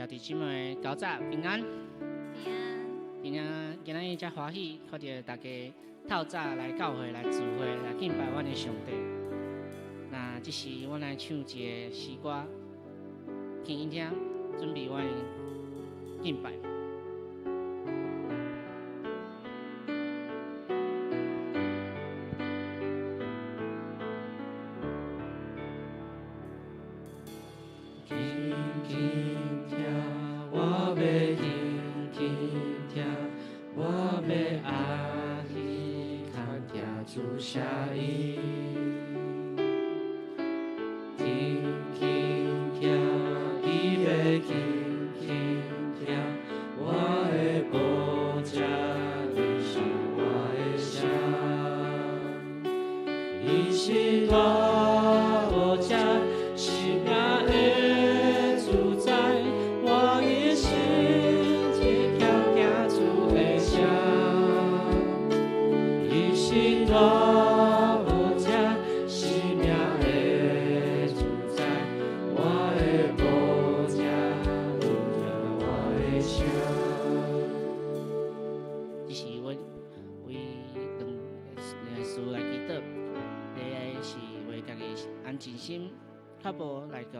兄弟姊妹，早早平安。平安。今仔今仔日遮歡喜，看著大家透早來教會來聚會來敬拜阮的上帝。那這時，阮來唱一个詩歌，給𪜶聽，準備阮的敬拜。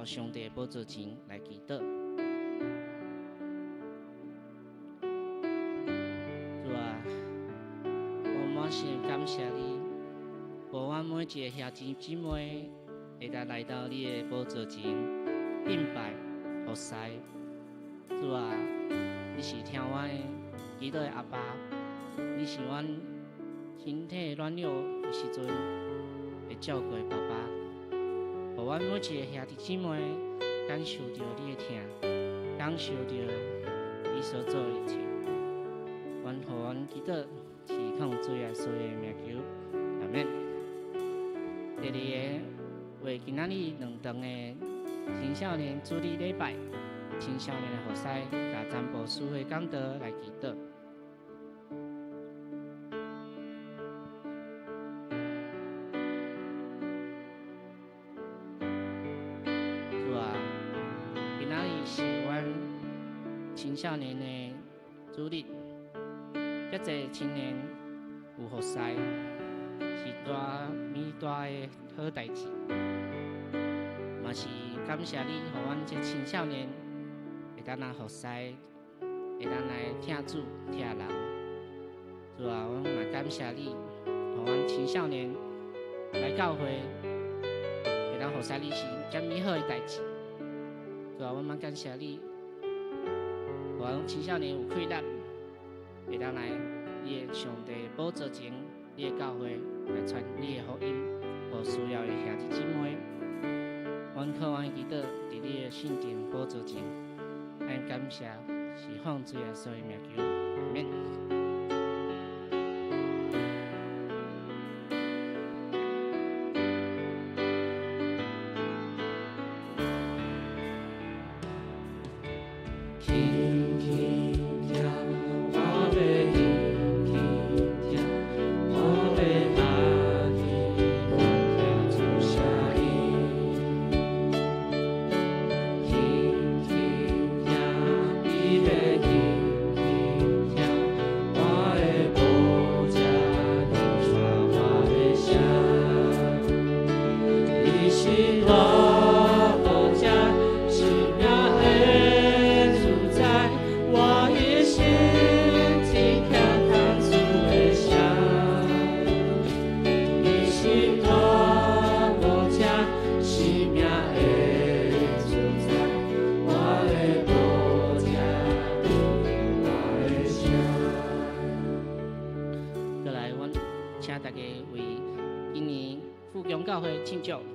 上帝寶座前來祈禱。主啊，我滿心感謝你，予阮每一个兄弟姊妹會當來到你的寶座前敬拜服侍。主啊，你是聽阮祈禱的阿爸，你是阮身體軟弱的時陣會照顧的爸爸。予阮每一個兄弟姊妹感受著你的疼，感受著你所做的一切。阮予阮祈禱是奉主耶穌的名求，阿們。第二个為今仔日兩堂的青少年主日禮拜，青少年的服侍，共傳播書會講道來祈禱。青少年的主日，遮濟青年有服侍，是大美大的好代誌。嘛是感謝你，予阮這青少年會當來服侍，會當來疼主疼人。主啊，阮嘛感謝你，予阮青少年來教會，會當服侍你是遮美好的代誌。主啊，阮嘛感謝你。阮青少年有氣力，會當來你的上帝寶座前，你的教會來傳你的福音，予需要的兄弟姊妹。阮渴望祈禱，佇你的聖殿寶座前，咱感謝是奉主耶穌的名求，阿們。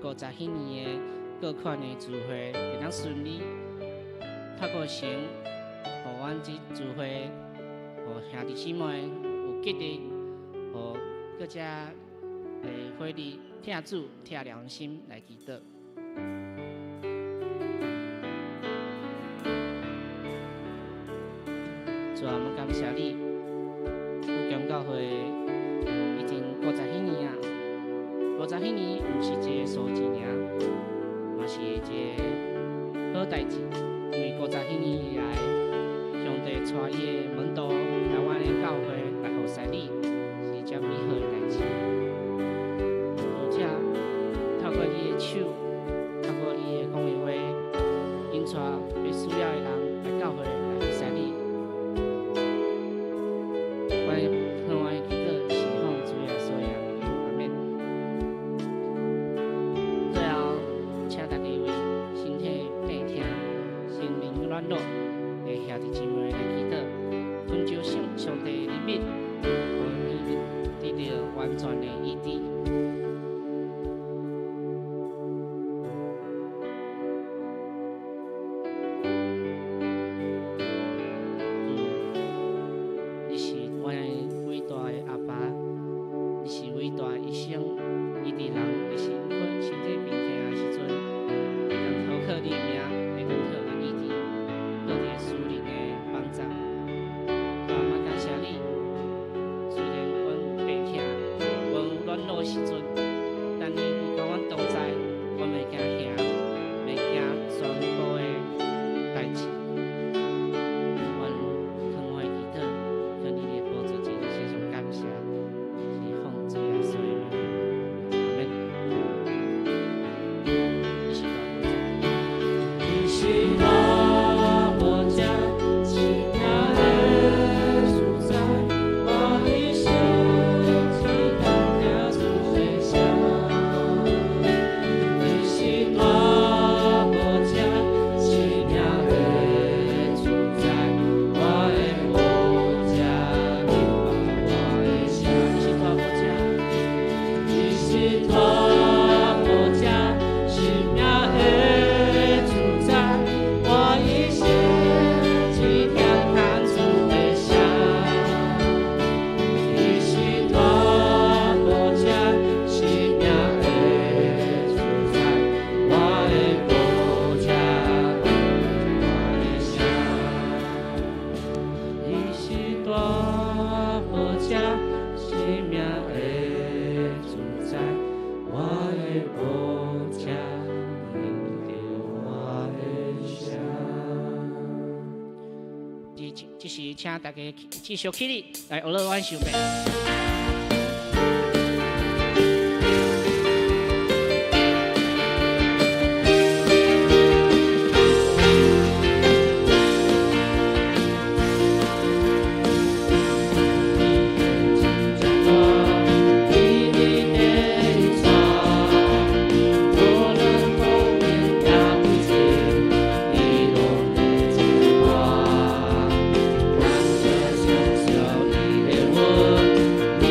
50彼年的各款的聚會，會當順利透過神，予阮這聚會，予兄弟姊妹有激勵，予閣遮會火力疼主疼良心來祈禱。主啊，我感謝你，富強教會已經50彼年啊。50彼年，毋是一個數字爾，嘛是一個好代誌，因為50幾年以來，上帝帶伊的門徒台灣的教會來服侍你，是遮美好的代誌。而且透過你的手，透過你的講的話，引帶有需要的人來教會來服侍你。我的向我的祈禱是奉主耶穌的名，阿們。最後，請大家為身體病痛、心靈軟弱的兄弟姊妹來祈禱，懇求上上帝的憐憫，予𪜶得著完全的醫治。主，你是阮偉大的阿爸，你是偉大的醫生，醫治人的身體身體病痛的時陣，會當投靠你的名，會當得著醫治，得著屬靈的幫助。主啊，嘛感謝你，雖然阮病痛、阮軟弱的時陣，但你與阮同在，阮袂驚嚇，袂驚全部的代誌。阮囥我的祈禱，囥你的寶座前獻上感謝，是奉主耶穌的名，阿們。你是大寶座。你是大寶座，生命的主宰，我一生只當聽主的聲。你是大寶座，生命的主宰，我的寶座，你放我的聲。你是大寶座，你是大寶座，生命的主宰，我一生只聽牽主的聲。你是大寶座，生命的主宰，我的寶座，我的聲。你是大寶座，生命的主宰，我的寶座，聽著我的聲。這時請大家繼續起立來學樂阮收尾。你的带，无论风云也不惊，你拢会接我。咱就相信你的话，你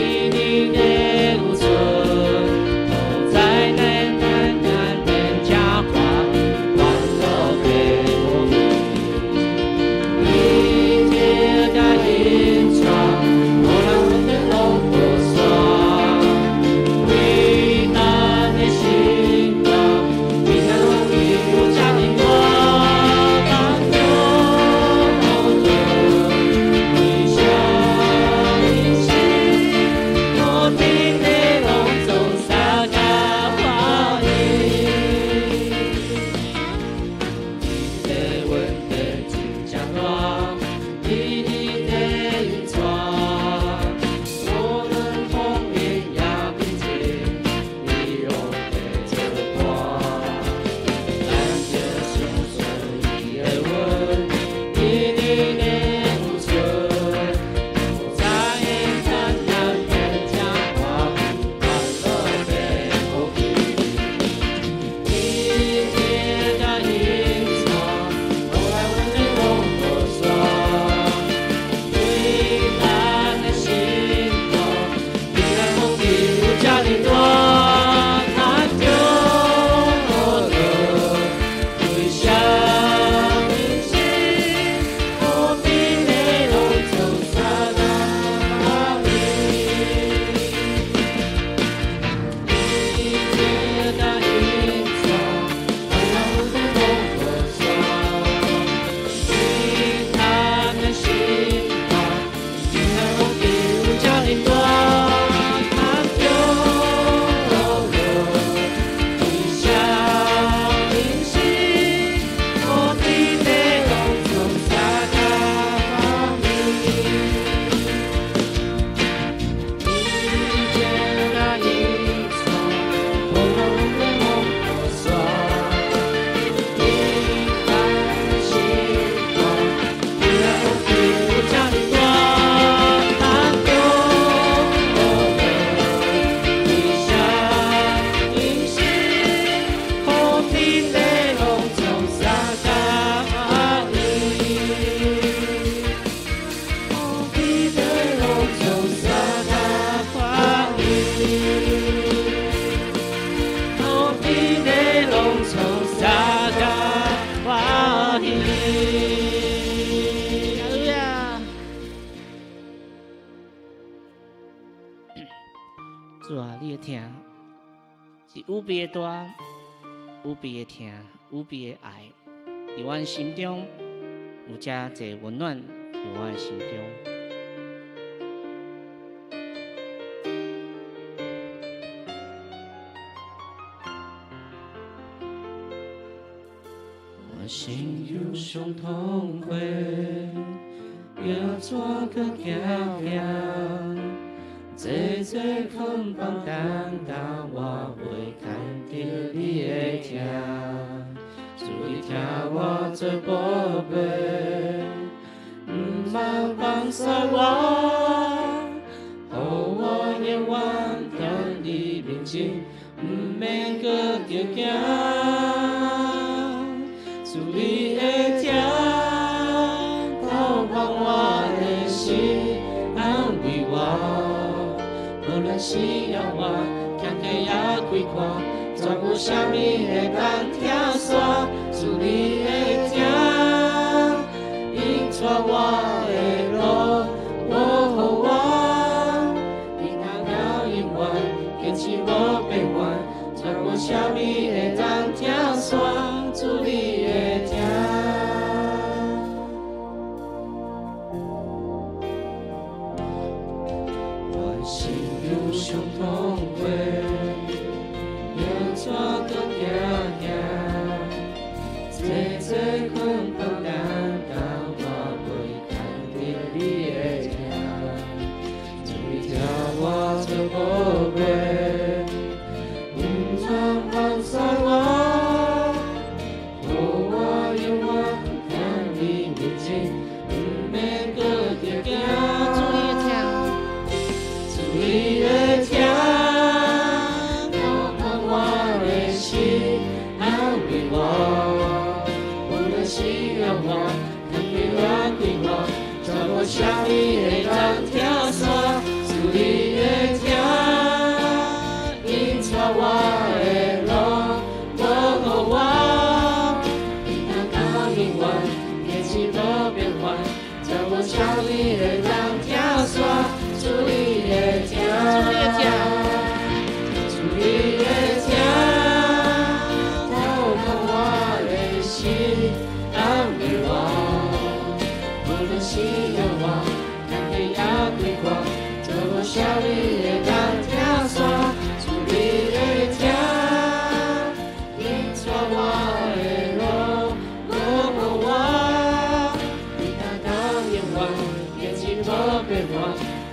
主啊，你的疼是無比的大，無比的疼，無比的愛，佇阮心中有遮濟溫暖，佇阮的心中。我心有伤痛过，要怎阁行行？济济捆绑担当，我袂牵著你的疼。主你疼我做宝贝，毋通放弃我，予我永远踮你面前，毋免阁著惊。主你的疼，透过我的心，安慰我。无论死犹活，坎坷也快活，全无啥物会当拆散。主你的疼，引带我的路，保护我，平安到永远，坚持无变换，全无啥物会当拆散。主你的疼。我心有伤痛过，要怎阁行行？济济捆绑担当，我袂牵著你的疼。主你疼我做宝贝，毋通放弃我，予我永远踮你面前，毋免阁著惊。主你的疼，主你的疼，透过我的心，安慰我。无论死犹活，坎坷也快活，全无啥物会当拆散。主你的疼，引带我的路，保护我，平安到永远，坚持无变换，全无啥物会当拆散。主你的疼，主你的疼，透过我的心，安慰我。无论死犹活，坎坷也快活，全无啥物会当拆散。主你的疼，引带我的路，保护我，平安到永远，坚持无变换，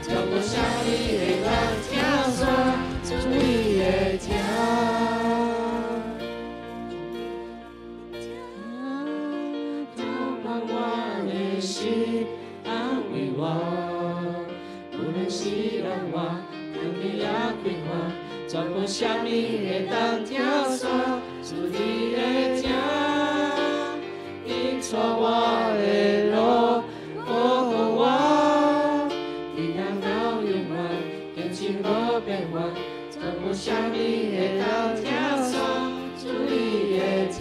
全无啥物会当拆散。主你的疼。透过我的心，安慰我。无论死犹活，坎坷也快活，全无啥物会当拆散。主你的疼，引带我的路，保护我，平安到永远，坚持无变换，全无啥物会当拆散。主你的疼，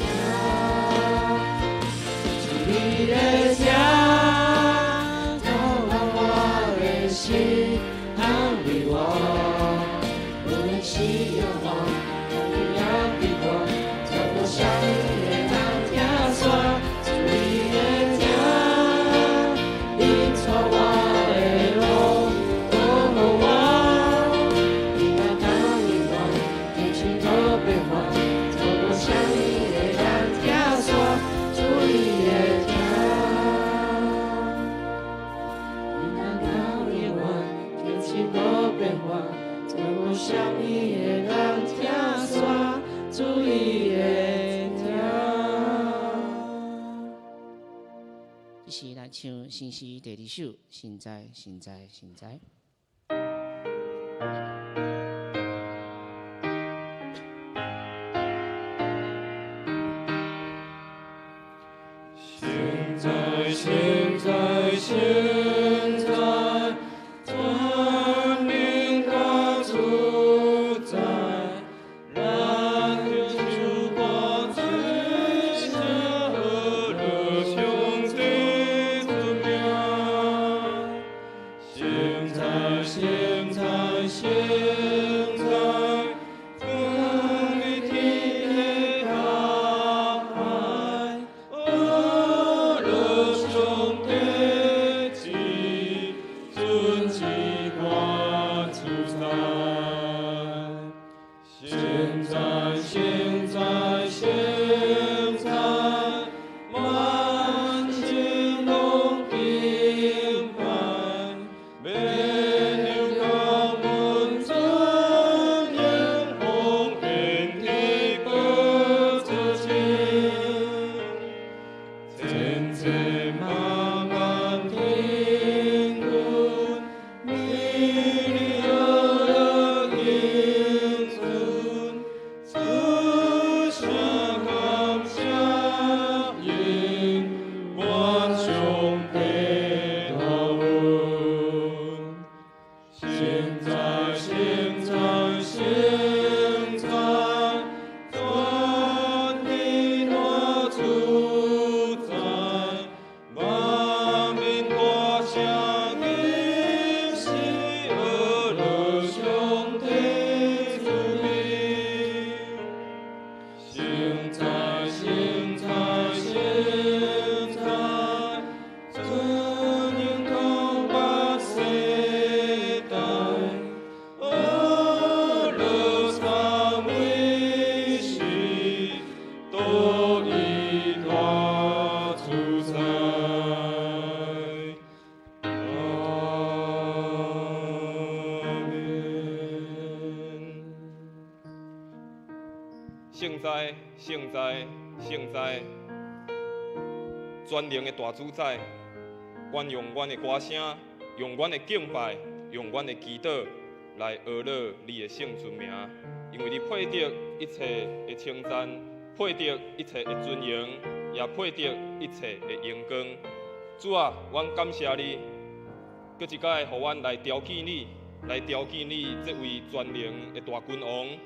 主你的疼，透过我的心，安慰我。无论死犹活，坎坷也快活，全无啥物会当拆散。主你的疼，引带我的路，保护我，平安到永远，坚持无变换，全无啥物会当拆散。主你的疼，平安到永远，坚持无变换，全无啥物会当拆散。主你的疼。这是来唱新诗第二首，神在，神在，神在。现在，现在，现在，全能大主宰，咱救主全世和上帝尊名。现在，现在，现在，现在，万千拢敬拜，荣耀感恩尊严，奉献伫宝座前，千千万万天军，美丽的英尊，此声感谢应，愿上帝头现在，现在，现在，全地大主宰，万民大声吟诗阿乐上帝慈悲。现在，现在，现在，尊荣到百世代，阿乐赞美是独一大主宰。阿门。圣哉，圣哉，圣哉！全能的大主宰，阮用阮的歌声，用阮的敬拜，用阮的祈禱來阿樂你的聖尊名，因為你配得一切的稱讚，配得一切的尊榮，也配得一切的榮光。主啊，阮感謝你，閣一擺予阮來朝見你，來朝見你這位全能的大君王，予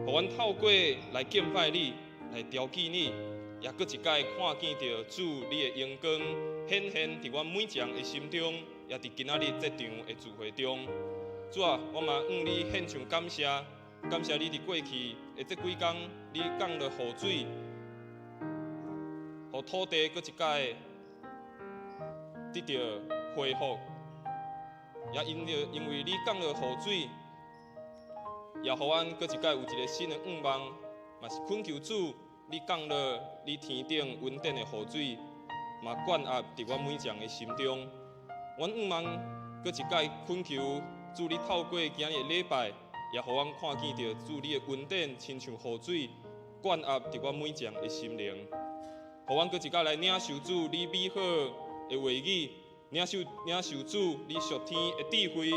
阮透過來敬拜你，來朝見你，也閣一擺看見著主你的榮光顯現佇阮每一人的心中，也佇今仔日這場的聚會中。主啊，我嘛向你獻上感謝，感謝你佇過去的這幾工，你降落雨水，予土地閣一擺得著恢復，也因為你降落雨水，也予阮閣一擺有一個新的願望，嘛是懇求主，你降落你天頂恩典的雨水，嘛灌壓佇阮每一人的心中。阮願望閣一擺懇求主，你透過今日的禮拜，也予阮看見著主你的恩典，親像雨水灌壓佇阮每一人的心靈，予阮閣一擺來領受主你美好的話語，領受主你屬天的智慧，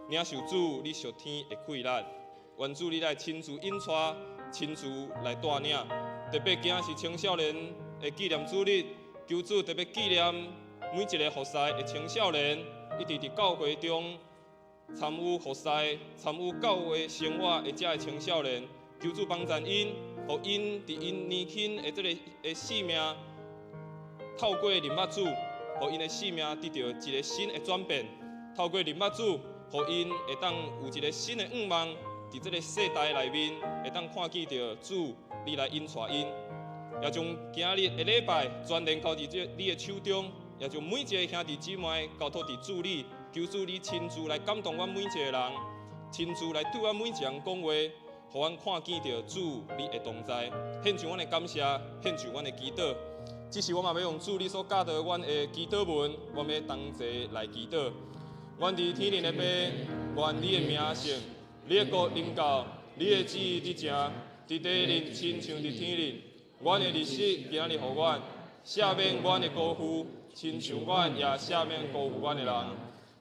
領受主你屬天的氣力。願主你來親自引帶，親自來帶領。特別今仔是青少年的紀念主日，求主特別紀念每一個服侍的青少年，一直佇教會中參與服侍、參與教會生活的這个青少年，求主幫助𪜶，予𪜶佇𪜶年輕的這个的生命，透過認捌主，予𪜶的生命得著一個新的轉變。透過認捌主，予𪜶會當有一個新的願望，佇這个世代內面，會當看見著主你來引帶𪜶，也將今日的禮拜全然交佇這你的手中，也將每一个兄弟姊妹交託佇主你，求主你親自來感動阮每一個人，親自來對阮每一個人講話，予阮看見著主你的同在，獻上阮的感謝，獻上阮的祈禱。這時我嘛欲用主你所教導阮的祈禱文，我欲同齊來祈禱。阮佇天頂的父，願你的名聖，你的國臨到，你的旨意佇成，佇地裡親像佇天頂。阮的日食今日予阮，赦免阮的辜負，親像阮也赦免辜負阮的人。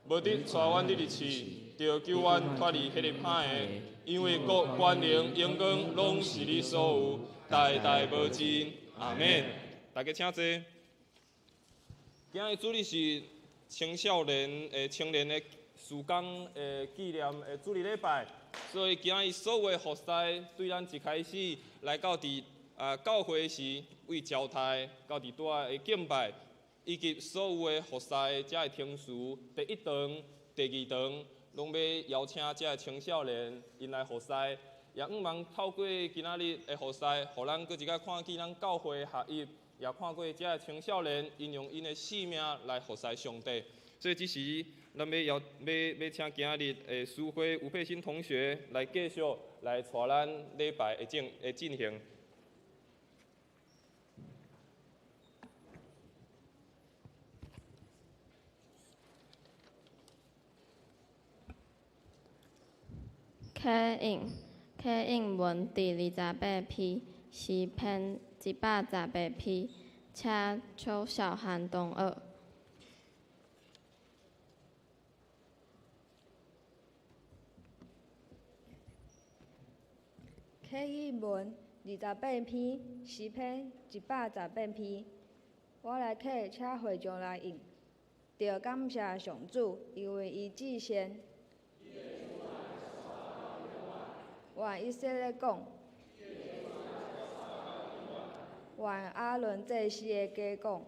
無得帶阮入去試，著救阮脫離彼個歹的。因為國、權能、榮光，攏是你所有，代代無盡。阿們。大家請坐。今日主日是青少年的青年的事工的紀念的主日禮拜，所以今日所有的服侍對咱一開始來到佇教會時，為朝代到佇拄仔的敬拜，以及所有的服侍遮的程序，第一堂、第二堂，攏欲邀請遮的青少年𪜶來服侍，也向望透過今仔日的服侍，予咱閣一擺看見咱教會合一，也看過遮的青少年𪜶用𪜶的生命來服侍上帝。所以這時，咱欲邀欲欲請今仔日的司會吳佩欣同學來繼續來帶咱禮拜的進的進行。啟應啟應文第28篇，詩篇118篇，請邱小涵同學。啟應文28篇，詩篇118篇，我來啟，請會眾來應。著感謝上主，因為伊至善。願以色列講，願亞倫祭司的家講，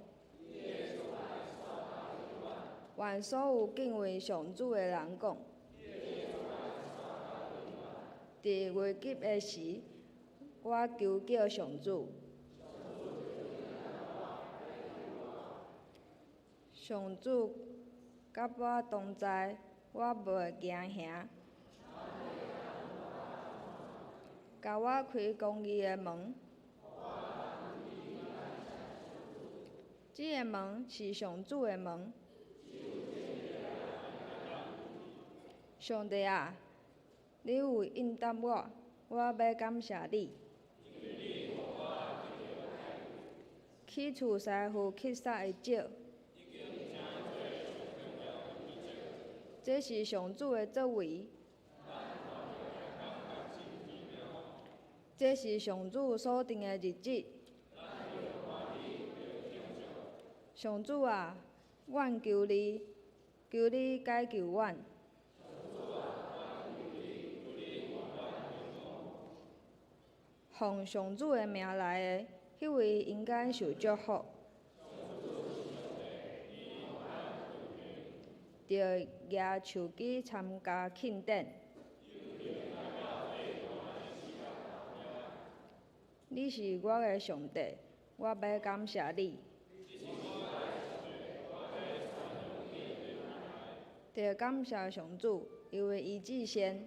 願所有敬畏上主的人講。佇危急的時，我求叫上主。上主佮我同在，我袂驚嚇。共我開公義的門，這个門是上主的門。上帝啊，你有應答我，我欲感謝你。去除師傅乞索的石，這是上主的作為。這是上主所定的日子。上主啊，阮求你，求你解救阮。奉上主的名來的，彼位應該受祝福。著舉手機參加慶典。你是我的上帝，我欲感謝你。著感謝上主，因為伊至善。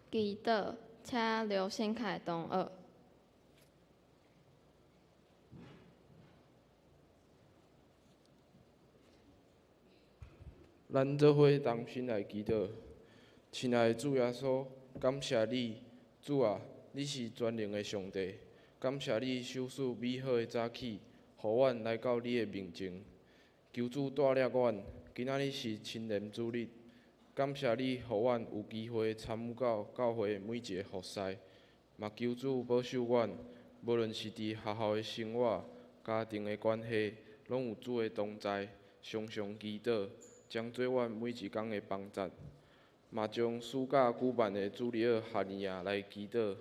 祈禱，請劉新凱同學。咱做伙同心來祈禱，親愛的主耶穌，感謝你，主啊，你是全能的上帝，感謝你賞賜美好的早起，予阮來到你的面前，求主帶領阮，今仔日是青年主日，感謝你予阮有機會參與到教會每一个服事，嘛求主保守阮，無論是佇學校的生活、家庭的關係，攏有主的同在，常常祈禱。將做阮每一工的幫助，嘛將暑假舉辦的主日學夏令營來祈禱，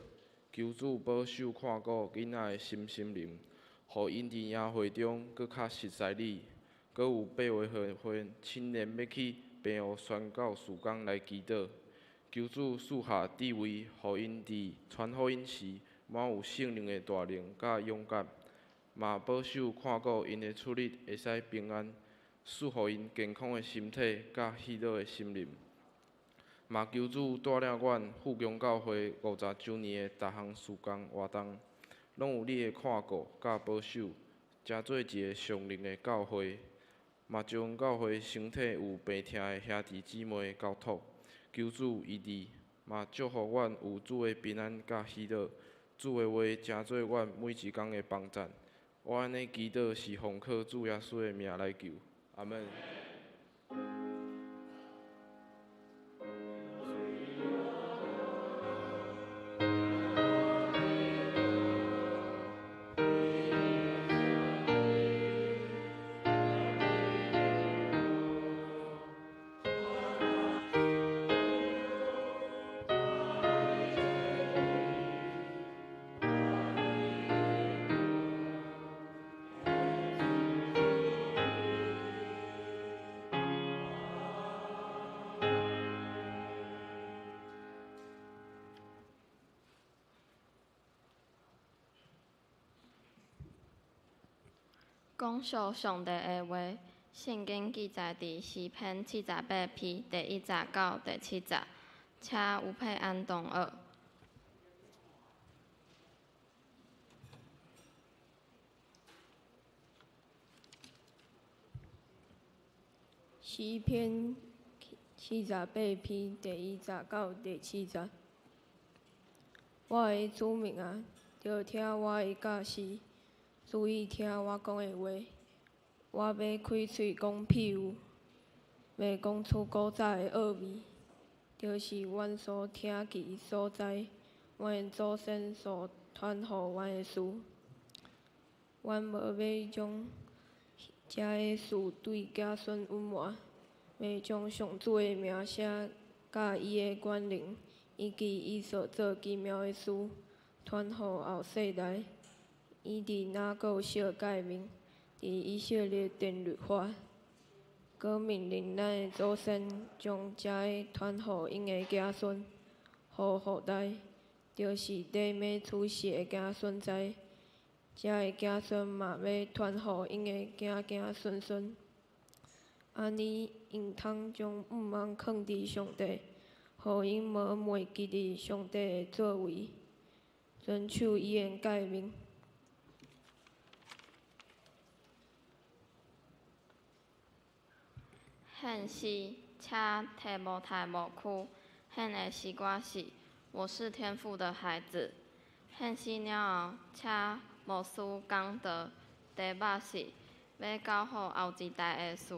求主保守看顧囡仔的身心靈，予𪜶佇營會中閣較熟似你。閣有8月份青年欲去澎湖宣教事工來祈禱，求主賜下智慧，予𪜶佇傳福音時滿有聖靈的大能佮勇敢，嘛保守看顧𪜶的出入會使平安。賜予𪜶健康的身體佮喜樂的心靈，嘛求主帶領阮富強教會50週年的逐項事工活動，攏有你的看顧佮保守，成做一个屬靈的教會。嘛將教會身體有病痛的兄弟姊妹交託，求主醫治，嘛祝福阮有主的平安佮喜樂，主的話成做阮每一工的幫贊。我按呢祈禱是奉靠主耶穌的名來求。阿們。讲述上帝的话，圣经记载伫诗篇78篇第1节到第7节，请吴佩安同学。诗篇78篇第1节到第7节。我的子民啊，著听我的教示，注意听我讲的话。我欲开喙讲譬喻，欲讲出古早的奥秘，就是阮所听见、所知，阮的祖先所传予阮的事。阮无欲将这个事对子孙隐瞒，欲将上主的名声佮伊的权能，以及伊所做奇妙的事，传予后世代。伊伫雅各设诫命，伫以色列定律法，阁命令咱的祖先将这个传予𪜶的子孙，予后代，就是佇欲出世的子孙知。这个子孙嘛欲传予𪜶的子子孙孙。按呢，𪜶通将向望囥伫上帝，予𪜶无袂记得上帝的作为，遵守伊的诫命。献诗，请提摩太牧区献的诗歌是《我是天父的孩子》。献诗了后，请牧师讲道，题目是欲交予后一代的事。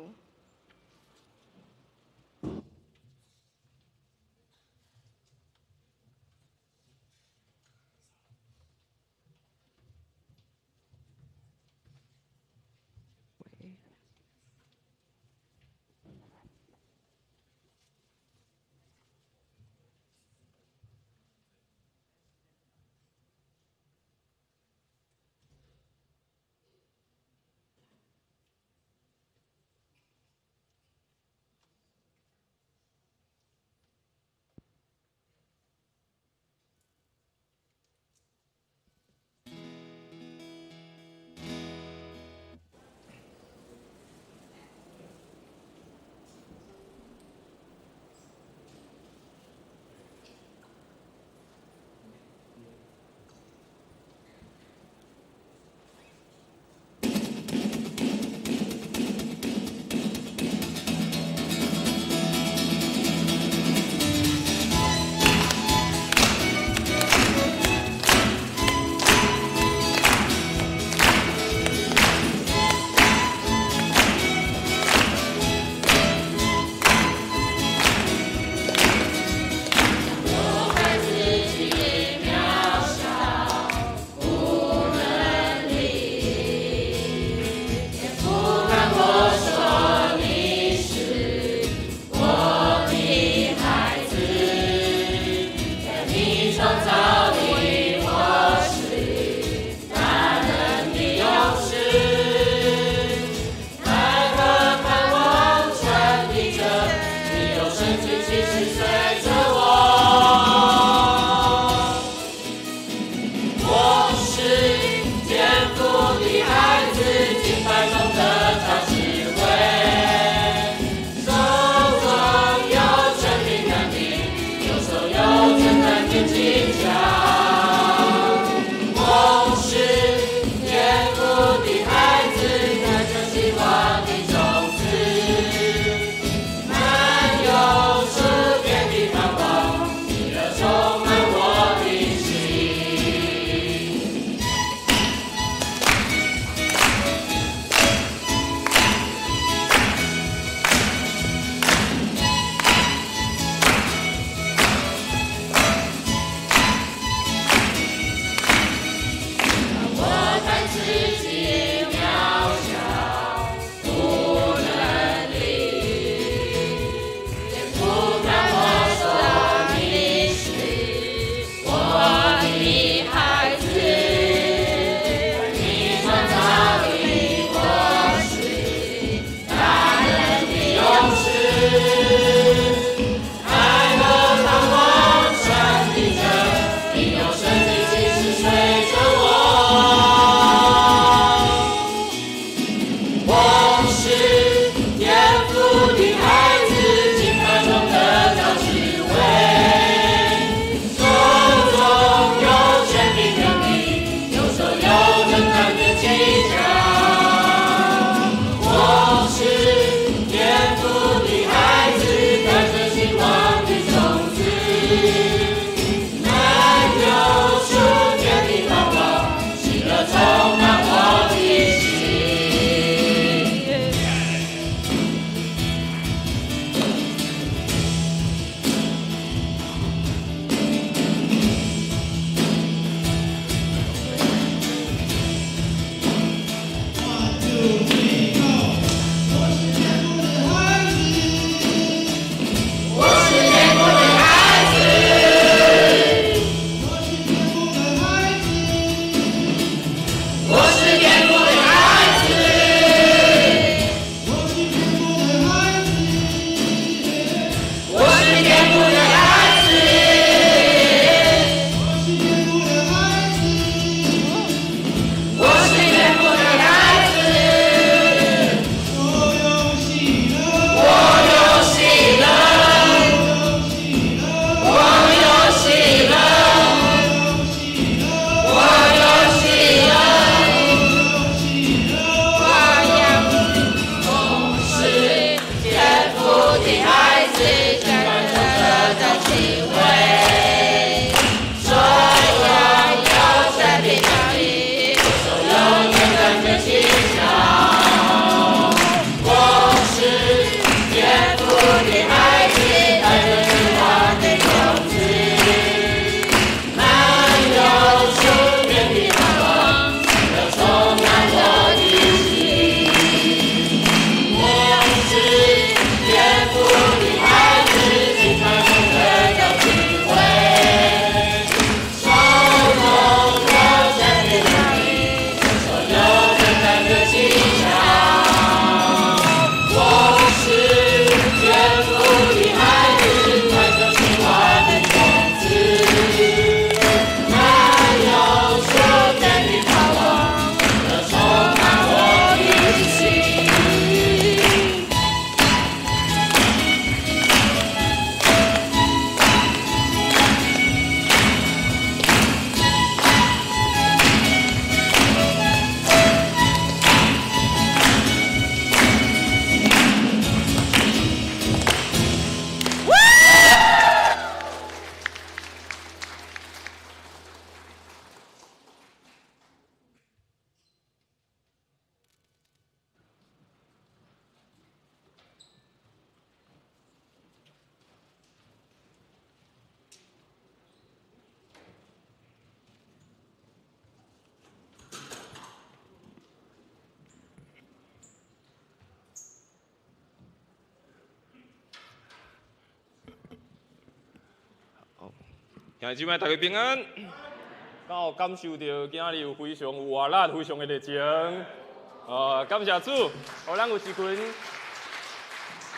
兄弟姊妹，大家平安。敢有感受著今仔日有非常有活力、非常的熱情？哦，感謝主，予咱有一群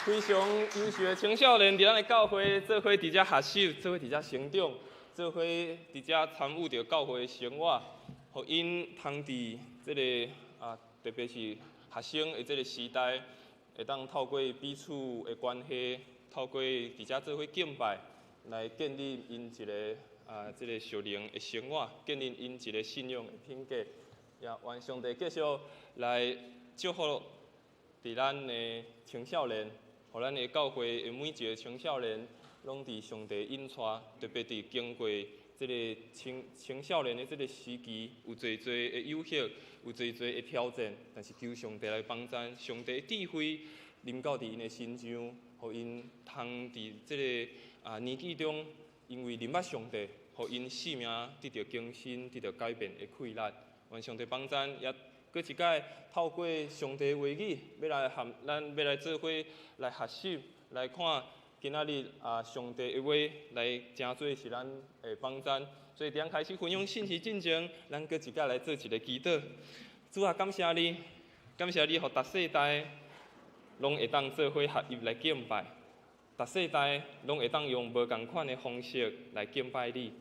非常優秀的青少年，佇咱的教會做伙佇遮學習，做伙佇遮成長，做伙佇遮參與著教會的生活，予𪜶通佇這个啊，特別是學生的這个時代，會當透過彼此的關係，透過佇遮做伙敬拜，來建立𪜶一个啊，這个屬靈的生活，建立𪜶一个信仰的品格。也願上帝繼續來祝福佇咱的青少年，予咱的教會的每一个青少年，攏佇上帝引帶，特別佇經過這个青少年的這个時期，有濟濟的誘惑，有濟濟的挑戰，但是求上帝來幫贊，上帝的智慧臨到佇𪜶的身上，予𪜶通佇這个啊年紀中，因為認捌上帝，予𪜶生命得著更新、得著改變的氣力。願上帝幫贊，也閣一擺透過上帝話語，欲來和咱欲來做伙來學習，來看今仔日啊上帝的話來成做是咱的幫贊。所以佇咱開始分享信息進前，咱閣一擺來做一个祈禱。主啊，感謝你，感謝你，予逐世代攏會當做伙合一來敬拜，逐世代攏會當用無仝款的方式來敬拜你，予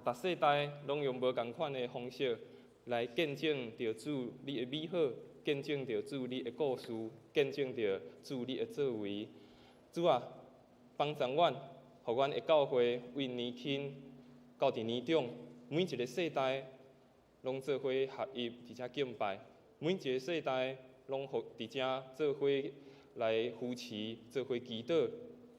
逐世代攏用無仝款的方式來見證著主你的美好，見證著主你的故事，見證著主你的作為。主啊，幫助阮，予阮的教會為年輕到佇年長，每一个世代攏做伙合一佇遮敬拜，每一个世代攏予佇遮做伙來扶持，做伙祈禱，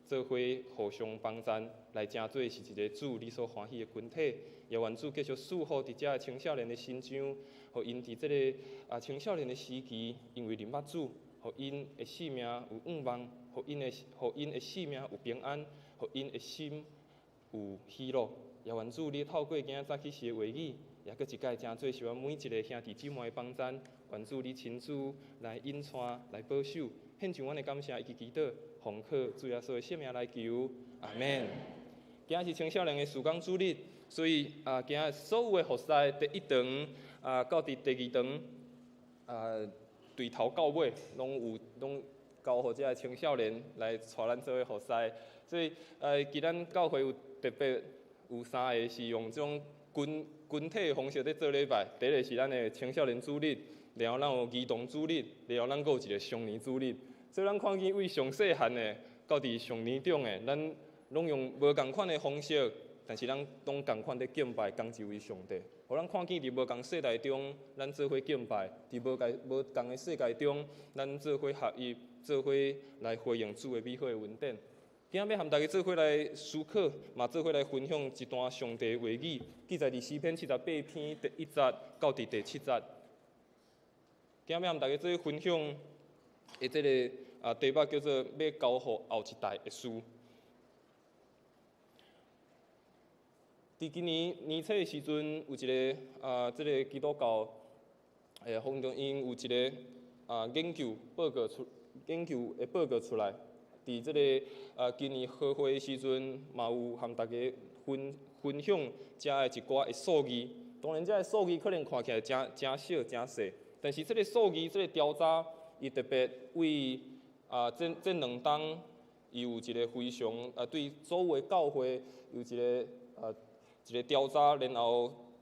做伙互相幫贊，來成做是一个主你所歡喜的群體。也願主繼續賜福佇遮的青少年的身上，予𪜶佇這个啊青少年的時期，因為認捌主，予𪜶的生命有向望，予𪜶的生命有平安，予𪜶的心有喜樂。也願主你透過今仔早起時的話語，也閣一擺成做是阮每一个兄弟姊妹的幫贊。願主你親自來引帶，來保守，獻上阮的感謝以及祈禱，奉靠主耶穌的聖名來求，阿們。今仔是青少年的事工主日，所以啊，今仔所有的服侍第一堂啊，到佇第二堂啊，對頭到尾攏有攏交予這个青少年來帶咱做伙服侍。所以，今咱教會有特別有三个是用這種群體的方式佇做禮拜。第一个是咱的青少年主日，然後咱有兒童主日，然後咱閣有一个成年主日。所以咱看見為上細漢的到佇上年長的，咱攏用無仝款的方式，但是咱攏仝款佇敬拜仝一位上帝。予咱看見佇無仝世代中，咱做伙敬拜；佇無仝的世界中，咱做伙合一，做伙來回應主的美好的恩典。今仔欲和大家做伙來思考，嘛做伙來分享一段上帝話語，記載佇詩篇78篇第一節到佇第七節。今仔欲和大家做伙分享的這个啊題目叫做欲交予後一代的事。佇今年年初的時陣，有一个啊，這个基督教的方中，𪜶有一个啊研究報告出，研究的報告出來。佇這个啊今年和會的時陣，嘛有和大家分享遮的一寡的數字。當然，這个數字可能看起來誠誠少、誠細，但是這个數字、這个調查，伊特別為啊這兩冬，伊有一个非常啊對所有的教會有一个調查，然後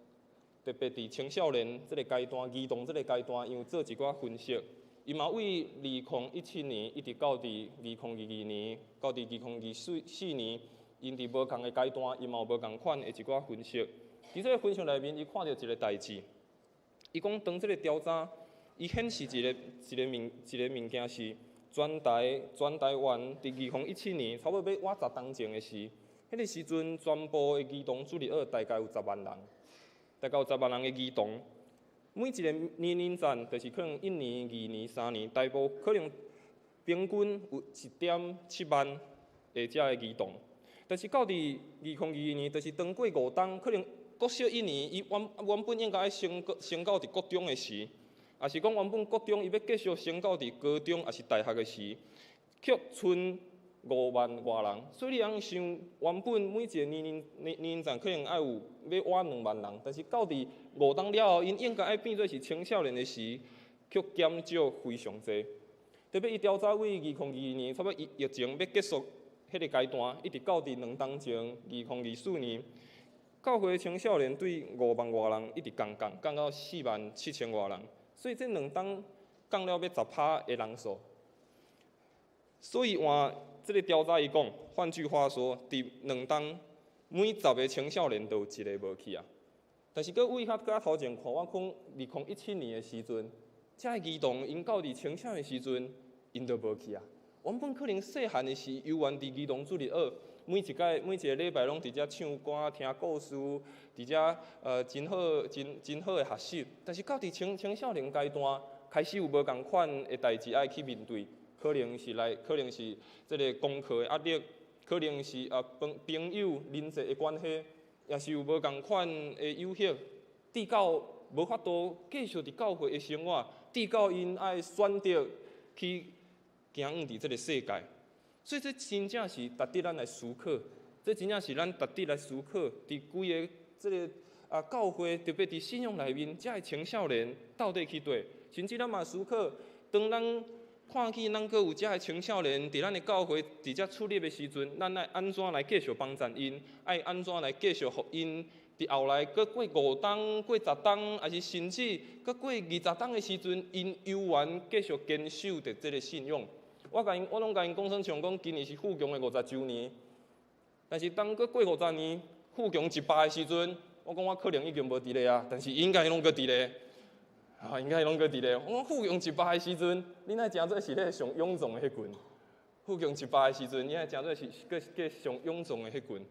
特別佇青少年這个階段、兒童這个階段，伊有做一寡分析。伊嘛為2017年一直到佇2022年，到佇2024年，𪜶佇無仝的階段，伊嘛有無仝款的一寡分析。佇這个分析內面，伊看著一个代誌，伊講當這个調查，伊顯示一個物件是全台灣佇2017年差不多欲倚十冬前的時，彼个時陣全部的兒童主日學大概有十萬人，大概有十萬人的兒童。每一个年齡層，就是可能一年、二年、三年，大部可能平均有1.7萬的遮个兒童。但是到佇2022年，就是當過五冬，可能國小一年，伊原本應該愛升到佇國中的時，抑是講原本國中伊欲繼續升到佇高中，抑是大學的時，卻賰5萬外人，所以你通想，原本每一個年齡層可能愛有欲倚2萬人，但是到佇5冬了後，𪜶應該愛變做是青少年的時，卻減少非常濟。特別伊調查為2022年，差不多疫情欲結束彼個階段，一直到佇2冬前，2024年，教會青少年對5萬外人一直降降降到4萬7千外人，所以這2冬降了欲10%的人數。所以換這個調查伊講，換句話說，佇2冬每10個青少年就有一個無去啊。但是閣為較較頭前看，我講2017年的時陣，遮个兒童𪜶到佇青少年時陣，𪜶就無去啊。原本可能細漢的時猶原佇兒童主日學，每一擺每一个禮拜攏佇遮唱歌、聽故事，佇遮真好、真真好的學習。但是到佇青少年階段，開始有無仝款的代誌愛去面對。可能是來，可能是這个功課的壓力，可能是啊朋友人際的關係，也是有無仝款的誘惑，直到無法度繼續佇教會的生活，直到𪜶愛選擇去行往佇這个世界，所以這真正是值得咱來思考，這真正是咱值得來思考，佇規个這个啊教會，特別佇信仰內面，遮的青少年到底去佗？甚至咱嘛思考，當咱看見咱閣有遮的青少年佇咱的教會佇遮出入的時陣，咱愛按怎來繼續幫贊𪜶？愛按怎來繼續予𪜶佇後來閣過5冬、過10冬，抑是甚至閣過20冬的時陣，𪜶猶原繼續堅守著這个信仰。我共𪜶，我攏共𪜶講耍像講，今年是富強的50週年，但是當閣過50年，富強100的時陣，我講我可能已經無佇咧啊，但是應該攏閣佇咧。啊，應該攏閣佇咧。我講富強100的時陣，恁愛誠做是彼个上臃腫的彼群。富強100的時陣，恁愛誠做是閣閣上臃腫的彼群。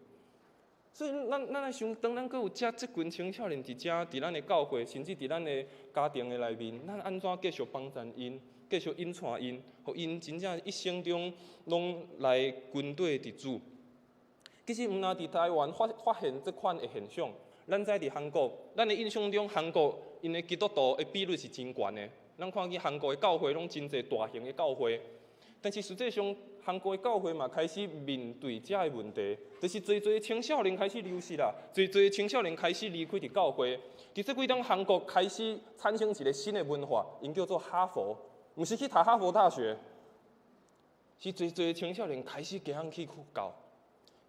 所以咱愛想，當咱閣有遮這群青少年佇遮，佇咱的教會，甚至佇咱的家庭的內面，咱按怎繼續幫贊𪜶，繼續引帶𪜶，予𪜶真正一生中攏來跟綴佇主。其實毋但佇台灣發現這款的現象，咱知佇韓國，咱的印象中韓國𪜶的基督徒的比率是真懸的。咱看見韓國的教會攏真濟大型的教會，但是實際上韓國的教會嘛開始面對遮的問題，就是濟濟青少年開始流失啦，濟濟青少年開始離開佇教會。佇這幾冬韓國開始產生一个新的文化，𪜶叫做哈佛，毋是去讀哈佛大學，是濟濟青少年開始加去佛教。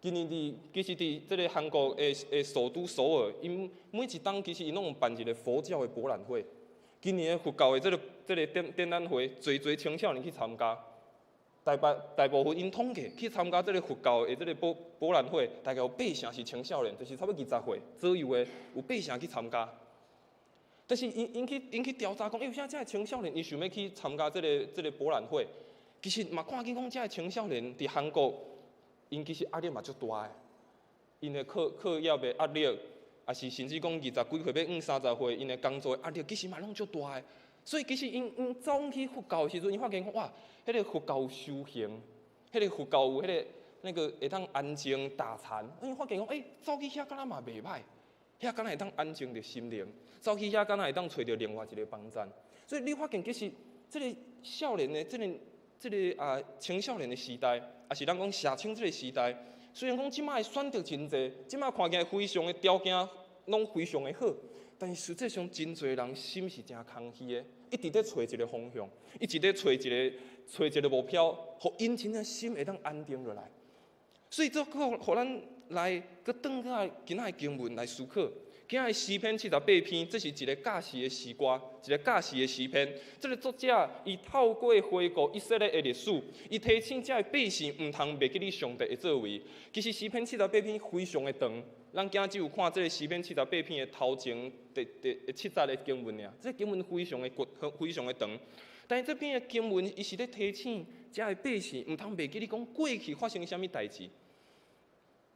今年佇其實佇這个韓國的首都首爾，𪜶每一冬其實𪜶攏有辦一个佛教的博覽會。今年的佛教的這个展覽會，濟濟青少年去參加，大部分𪜶統計去參加這个佛教的這个博覽會，大概有八成是青少年，就是差不多20歲左右的，有八成去參加。但是𪜶去調查講，欸，為啥遮的青少年𪜶想欲去參加這个博覽會？其實嘛看見講，遮的青少年佇韓國，𪜶其實壓力嘛足大的，𪜶的課業的壓力，抑是甚至講20幾歲欲往30歲，𪜶的工作的壓力，其實嘛攏足大的。所以其實𪜶走去佛教的時陣，𪜶發現講哇，彼个佛教有修行，彼个佛教有彼个那个會當安靜打禪。𪜶發現講，欸，走去遐敢若嘛袂䆀，遐敢若會當安靜著心靈，走去遐敢若會當揣著另外一个幫贊。所以你發現其實這个少年的這个啊青少年的時代，抑是咱講社青這个時代，雖然講這擺的選擇真濟，這擺看起來非常的條件攏非常的好，但是實際上真濟人心是誠空虛的，一直咧揣一个方向，一直咧揣一个目標，予𪜶真正心會當安定落來。所以這閣予咱來閣轉過來今仔的經文來思考。今仔詩篇78篇，這是一个教示的詩歌，一個教示的詩篇。這个作者伊透過回顧以色列的歷史，伊提醒遮的百姓毋通袂記得上帝的作為。其實詩篇七十八篇非常的長，咱今仔只有看這个詩篇七十八篇的頭前第七節的經文爾。這个經文非常的長，非常的長。但是這篇的經文，伊是咧提醒遮的百姓毋通袂記得講過去發生啥物代誌。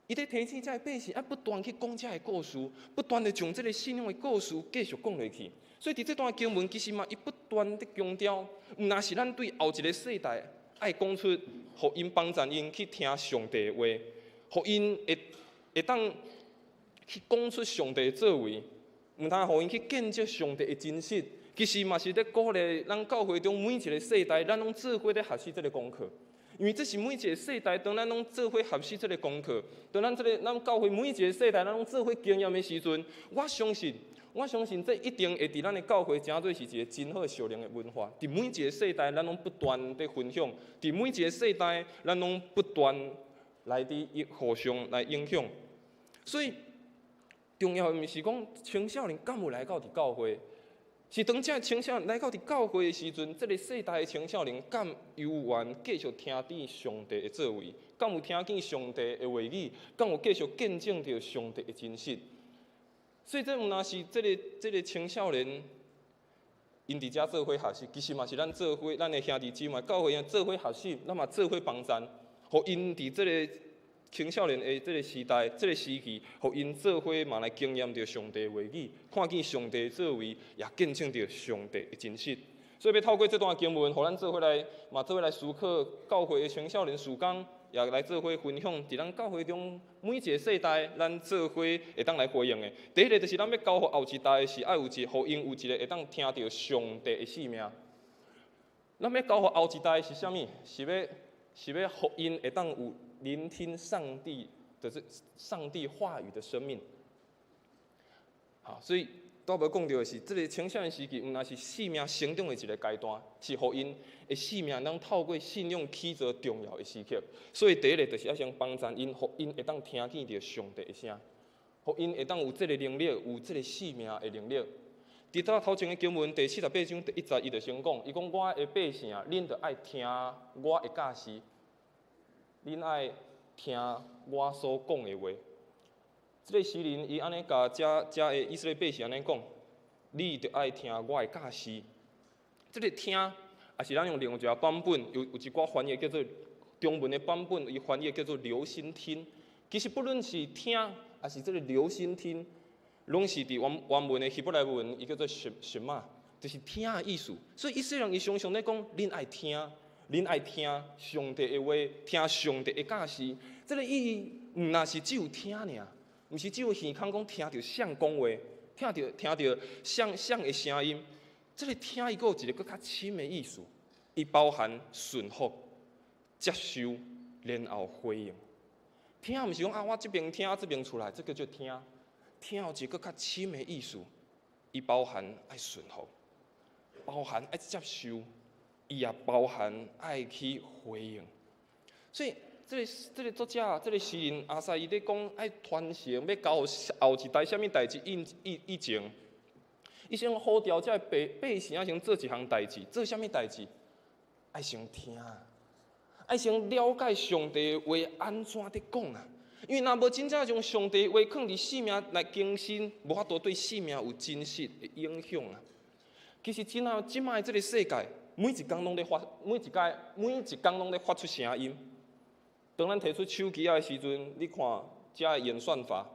伊咧提醒遮的百姓，愛不斷去講遮的故事，不斷的將這个信仰的故事繼續講落去。所以佇這段經文，其實嘛，伊不斷咧強調，毋但是咱對後一个世代愛講出，予𪜶幫贊𪜶去聽上帝的話，予𪜶會當去講出上帝的作為，毋通予𪜶去見證上帝的真實。其實嘛是咧鼓勵咱教會中每一个世代，咱攏做伙咧學習這个功課。因為這是每一個世代，當咱攏做伙學習這个功課，當咱這个咱教會每一個世代，咱攏做伙經驗的時陣，我相信，我相信這一定會佇咱的教會成做是一個真好的屬靈的文化。佇每一個世代，咱攏不斷佇分享；佇每一個世代，咱攏不斷來佇互相來影響。所以，重要的毋是講青少年敢有來到佇教會。是當這青少年來到佇教會的時陣，這个世代的青少年敢有緣繼續聽見上帝的作為，敢有聽見上帝的話語，敢有繼續見證著上帝的真實。所以這毋但是這个青少年，𪜶佇遮做伙學習，其實嘛是咱做伙，咱的兄弟姊妹教會做伙學習，咱嘛做伙幫贊，予𪜶佇這个青少年的這个時代、這个時期，予𪜶做伙嘛來經驗著上帝的話語，看見上帝的作為，也見證著上帝的真實。所以欲透過這段經文，予咱做伙來，嘛做伙來思考教會的青少年事工，也來做伙分享，佇咱教會中每一个世代，咱做伙會當來回應的。第一个就是咱欲交予後一代的是愛有一，予𪜶有一个會當聽著上帝的性命。咱欲交予後一代的是啥物？是欲予𪜶會當有聆聽上帝的這上帝話語的生命。好，所以拄仔講著的是，這个青少年時期，毋但是生命成長的一个階段，是予𪜶的生命當透過信仰起造重要的時刻。所以第一个就是愛先幫贊𪜶，予𪜶會當聽見著上帝的聲，予𪜶會當有這个能力，有這个生命的能力。佇頭頭前的經文第78章第1節，伊就先講，伊講我的百姓，恁著愛聽我的教示。恁愛聽我所講的話。這个詩人伊按呢共遮遮的以色列百姓按呢講，你著愛聽我的教示。這个聽，也是咱用另外一个版本，有一寡翻譯叫做中文的版本，伊翻譯叫做留心聽。其實不論是聽，抑是這个留心聽，攏是佇原原文的希伯來文，伊叫做什什瑪，就是聽的意思。所以以色列人伊常常咧講，恁愛聽。恁愛聽上帝的話，聽上帝的教示，這个意義毋但是只有聽爾，毋是只有耳孔講聽著誰講話，聽著誰誰的聲音。這个聽伊閣有一个閣較深的意思，伊包含順服、接受，然後回應。聽毋是講啊，我這邊聽，這邊出來，這个叫聽。聽有一个閣較深的意思，伊包含愛順服，包含愛接受。伊也包含愛去回應，所以這个作者、這个詩人亞薩伊咧講愛傳承，欲交予後一代啥物代誌？以前，伊先呼召這个百姓先做一項代誌，做啥物代誌？愛先聽，愛先了解上帝話按怎佇講啊！因為若無真正將上帝話囥佇生命來更新，無法度對生命有真實的影響啊！其實真啊，這擺這个世界。每一工攏咧發，每一屆每一工攏咧發出聲音。當咱提出手機仔的時陣，你看遮的演算法，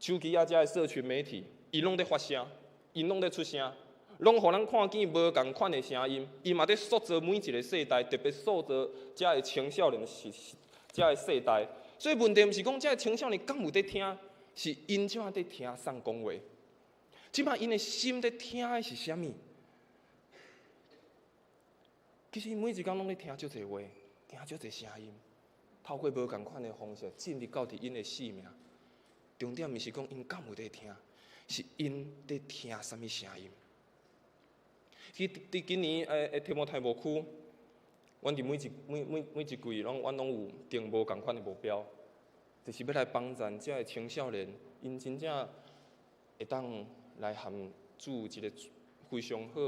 手機仔遮的社群媒體，伊攏咧發聲，𪜶攏咧出聲，攏予咱看見無仝款的聲音。伊嘛咧塑造每一个世代，特別塑造遮的青少年是遮的世代。所以問題毋是講遮的青少年敢有佇聽，是𪜶這擺佇聽誰講話。這擺𪜶的心佇聽的是啥物？其實每一工攏咧聽足濟話，聽足濟聲音，透過無仝款的方式進入到佇𪜶的生命。重點毋是講𪜶敢有佇聽，是𪜶佇聽啥物聲音。佇今年的提摩太牧區，阮佇每一每每每一季，攏阮攏有定無仝款的目標，就是欲來幫贊遮的青少年，𪜶真正會當來和主有一個非常好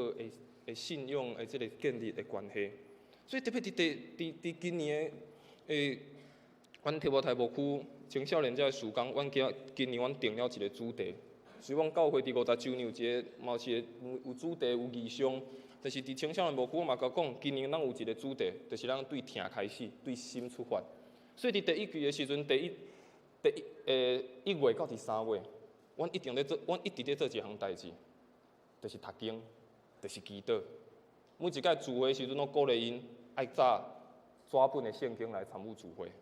的信仰的這个建立的關係。所以特別佇今年的阮提摩太牧區青少年這个事工，阮今年阮定了一个主題。雖然教會佇50週年有一个，嘛是有主題有異象，但是佇青少年牧區，我嘛共講，今年咱有一个主題，就是咱對疼開始，對心出發。所以佇第一季的時陣，第一第一1月到佇3月，阮一定咧做，阮一直咧做一項代誌，就是讀經，就是祈禱。每一擺聚會時陣，攏鼓勵𪜶愛紮紙本的聖經來參與聚會。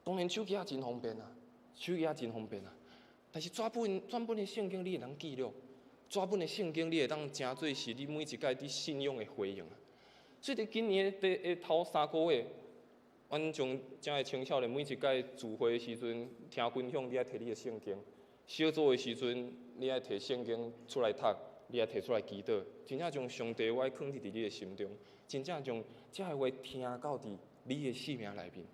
當然手機仔真方便啊，手機仔真方便啊。但是紙本的聖經你會當記錄，紙本的聖經你會當成做是你每一擺佇信仰的回應啊。所以佇今年的的頭3個月，阮將遮的青少年每一擺聚會的時陣聽分享，你愛提你的聖經；小組的時陣，你愛提聖經出來讀，你愛提出來祈禱。真正將上帝話囥佇你的心中，真正將遮的話聽到佇你的生命內面。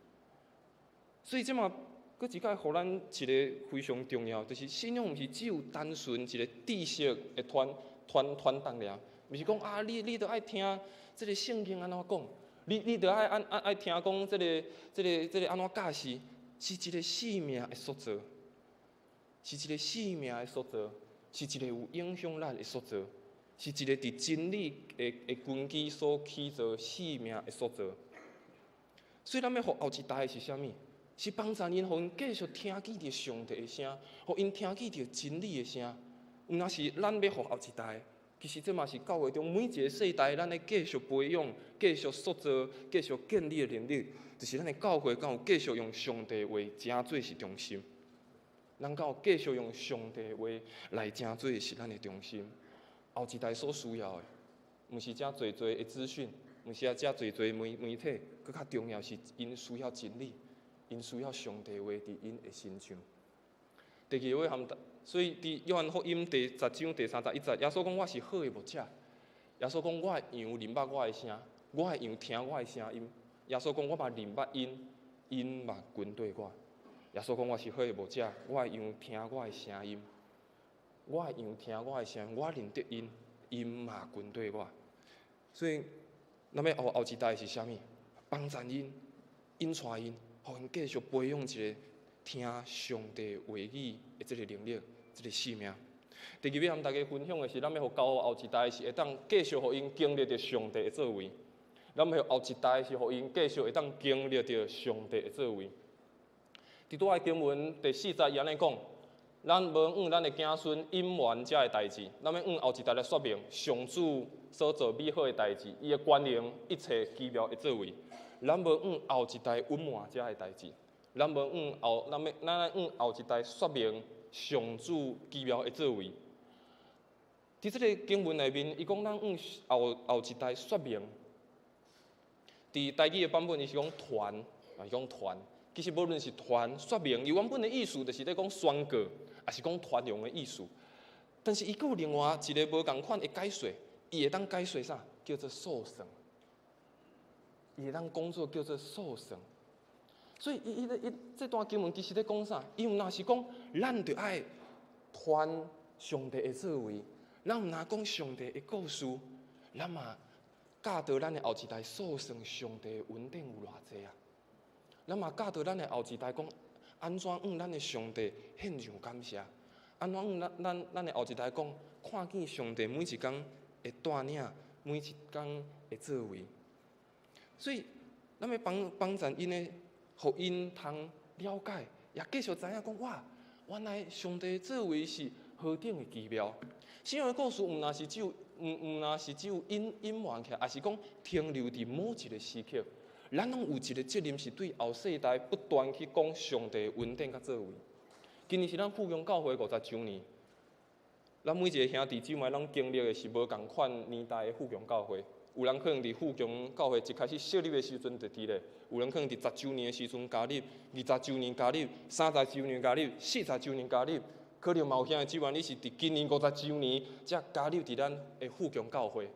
所以這馬閣一擺予咱一個非常重要，就是信仰毋是只有單純一個知識的傳傳傳達爾，毋是講啊，你著愛聽這個聖經按怎講，你著愛按按愛聽講這个這个這个按怎教示，是一個生命的塑造，是一個生命的塑造，是一個有影響力的塑造，是一個佇真理的的根基所起造生命的塑造。所以咱欲予後一代的是啥物？是幫助𪜶，予𪜶繼續聽見著上帝的聲，予𪜶聽見著真理的聲。毋若是咱欲予後一代，其實這嘛是教會中每一个世代，咱咧繼續培養、繼續塑造、繼續建立的能力，就是咱的教會敢有繼續用上帝話成做是中心。咱敢有繼續用上帝話來成做是咱的中心。後一代所需要的，毋是遮濟濟的資訊，毋是啊遮濟濟媒媒體，閣較重要是𪜶需要真理。𪜶需要上帝話佇𪜶的身上。第二个含，所以佇約翰福音第十章第31節，耶穌講我是好的牧者。耶穌講我的羊認捌我的聲，我的羊聽我的聲音。耶穌講我嘛認捌𪜶，𪜶嘛跟綴我。耶穌講我是好的牧者，我的羊聽我的聲音，我的羊聽我的聲音，我認得𪜶，𪜶嘛跟綴我。所以，咱欲予後一代是啥物？幫助𪜶，引帶𪜶。予𪜶繼續培養一个聽上帝話語的這个能力，這个生命。第二欲和大家分享的是，咱欲予交予後一代是會當繼續予𪜶經歷著上帝的作為。咱欲予後一代是予𪜶繼續會當經歷著上帝的作為。佇拄仔經文第四節伊按呢講，咱無向咱的子孫隱瞞這个代誌，咱欲向後一代來說明上主所做美好的代誌，伊的權能，一切奇妙的作為。咱無向後一代隱瞞這个代誌，咱無向後，咱欲咱愛向後一代說明上主奇妙的作為。佇這个經文內面，伊講咱向後後一代說明。佇台語的版本，伊是講傳，啊，伊講傳。其實無論是傳、說明，伊原本的意思就是咧講宣告，抑是講傳揚的意思。但是伊閣有另外一个無仝款的解說，伊會當解說啥？叫做數算。伊會當講做叫做數算，所以伊伊伊這段經文其實咧講啥？伊毋若是講咱著愛傳上帝的作為，咱毋若講上帝的故事，咱嘛教導咱的後一代數算上帝的恩典有偌濟啊！咱嘛教導咱的後一代講，按怎向咱的上帝獻上感謝？按怎向咱咱咱的後一代講，看見上帝每一工的帶領，每一工的作為。所以，咱欲幫幫助𪜶的，予𪜶通了解，也繼續知影講哇，原來上帝作為是何等的奇妙。信仰的故事毋若是只有，毋毋若是只有隱隱瞞起來，抑是講停留佇某一个時刻。咱攏有一个責任，是對後世代不斷去講上帝的恩典佮作為。今年是咱復興教會50週年，咱每一个兄弟姊妹攏經歷的是無仝款年代的復興教會。有人可能佇復興教會一開始設立的時陣就佇咧，有人可能佇十週年的時陣加入，20週年加入，30週年加入，40週年加入，可能嘛有兄弟姊妹你是佇今年50週年才加入佇咱的復興教會。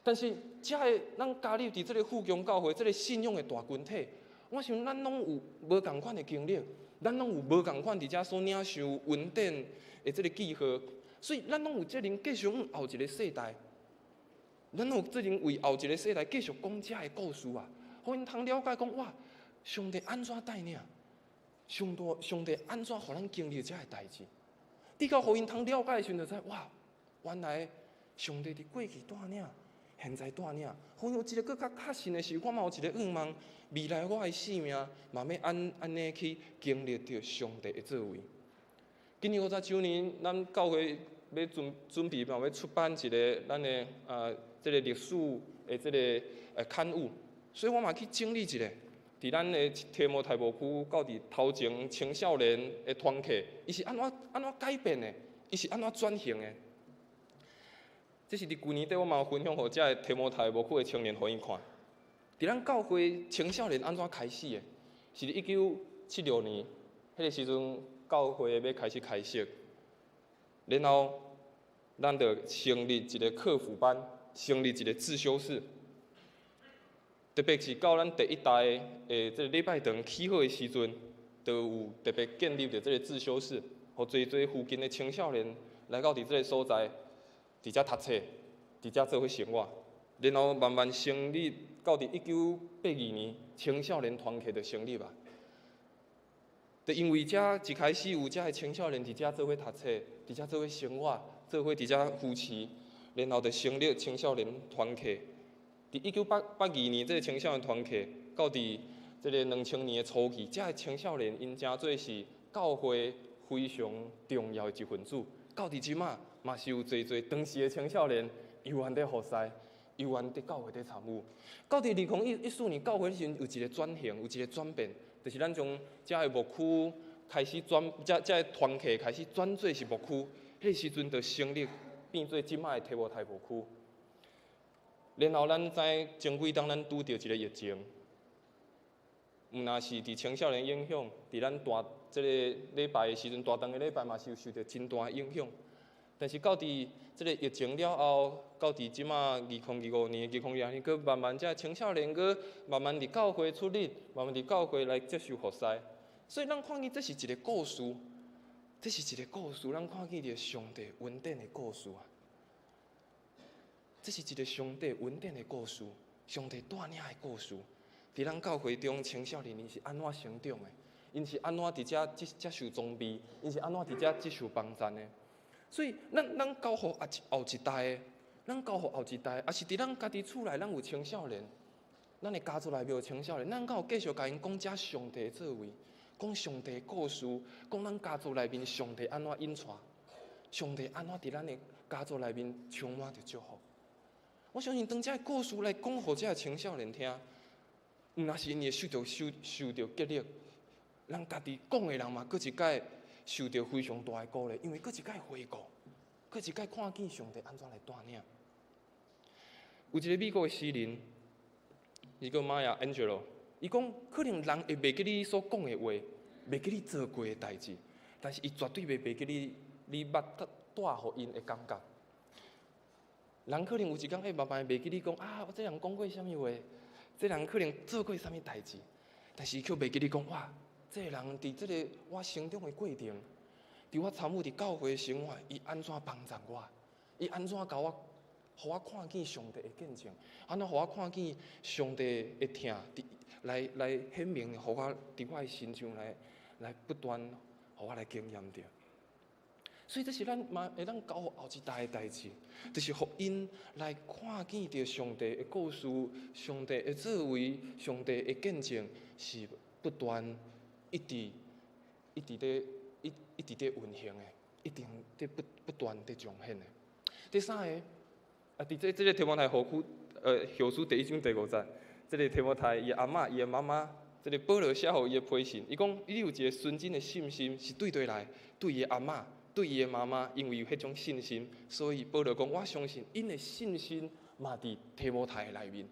但是，遮个咱加入佇這个復興教會，這个信仰的大群體，我想咱攏有無仝款的經歷，咱攏有無仝款佇遮所領受恩典的這个記號，所以咱攏有責任繼續向後一个世代。咱攏有責任為後一个世代繼續講遮个故事啊，予𪜶通了解講哇，上帝按怎帶領，上帝上帝按怎予咱經歷遮个代誌，直到予𪜶通了解的時陣，就知哇，原來上帝佇過去帶領，現在帶領，予𪜶有一个閣較確信的是，我嘛有一个願望，未來我的生命嘛欲按按呢去經歷著上帝的作為。今年50週年，咱教會欲準準備嘛欲出版一个咱的啊。這个歷史的這个刊物，所以我嘛去整理一下，佇咱的提摩太牧區到佇頭前青少年的團契，伊是按怎按怎改變的？伊是按怎轉型的？這是佇舊年底我嘛有分享予遮的提摩太牧區的青年予𪜶看。佇咱教會青少年按怎開始的？是佇1976年，彼個時陣教會欲開始開設，然後咱就成立一個課輔班，成立一個自修室。特別是到咱第一代的這個禮拜堂起好的時陣，就有特別建立著這個自修室，予濟濟附近的青少年來到佇這個所在，佇遮讀冊，佇遮做伙生活。然後慢慢成立，到佇1982年，青少年團契就成立啊。就因為遮一開始有遮的青少年佇遮做伙讀冊，佇遮做伙生活，做伙佇遮扶持，然後就成立青少年團契。佇1982年，這個青少年團契到佇這個2000年的初期，遮的青少年𪜶成做是教會非常重要的一份子。到佇這馬嘛是有濟濟當時的青少年猶原佇服侍，猶原佇教會佇參與。到佇2014年，教會時陣有一個轉型，有一個轉變，就是咱將遮的牧區開始轉，遮遮的團契開始轉做是牧區。彼個時陣就成立變做這馬的提摩太牧區。然後咱知前幾冬咱拄著一個疫情，毋若是佇青少年影響，佇咱大這個禮拜的時陣，大堂的禮拜嘛是有受著真大的影響。但是到佇這個疫情了後，到佇這馬2025年、2026年，閣慢慢遮青少年閣慢慢佇教會出入，慢慢佇教會來接受服侍。所以咱看見這是一個故事，這是一個故事，咱看見著上帝恩典的故事啊！這是一個上帝恩典的故事，上帝帶領的故事。佇咱教會中，青少年𪜶是按怎成長的？𪜶是按怎佇遮接接受裝備？𪜶是按怎佇遮接受幫贊的？所以，咱咱交予後一代的，咱交予後一代，抑是佇咱家己厝內，咱有青少年，咱的家族內面有青少年，咱敢有繼續共𪜶講遮上帝的作為，講上帝的故事，講咱家族內面上帝按怎引帶，上帝按怎佇咱的家族內面充滿著祝福。我相信當遮的故事來講予遮的青少年聽，毋若是𪜶會受著受受著激勵，咱家己講的人嘛，閣一擺受著非常大的鼓勵，因為閣一擺回顧，閣一擺看見上帝按怎來帶領。有一個美國的詩人，伊叫 Maya Angelou，伊講可能人會袂記你所講的話，袂記你做過的代誌，但是伊絕對袂袂記你你捌帶予𪜶的感覺。人可能有一工會慢慢袂記你講啊，我這人講過啥物話，這人可能做過啥物代誌，但是伊卻袂記你講哇，這個人佇這個我成長的過程，佇我參與佇教會的生活，伊按怎幫助我？伊按怎共我，予我看見上帝的見證？按怎予我看見上帝的疼，佇來來顯明，予我佇我的身上來來不斷，予我來經驗著。所以這是咱嘛會當交予後一代的代誌，就是予𪜶來看見著上帝的故事、上帝的作為、上帝的見證，是不斷一直一直佇一一直佇運行的，一定佇不不斷佇彰顯的。第三个，啊，佇這這个提摩太後書，後書第一章第五節，這个提摩太伊阿嬤、伊的媽媽，這个保羅寫予伊的批信，伊講你有一個純真的信心，是對佗來？對伊的阿嬤，對伊的媽媽，因為有彼種信心，所以保羅講，我相信𪜶的信心嘛佇提摩太的內面。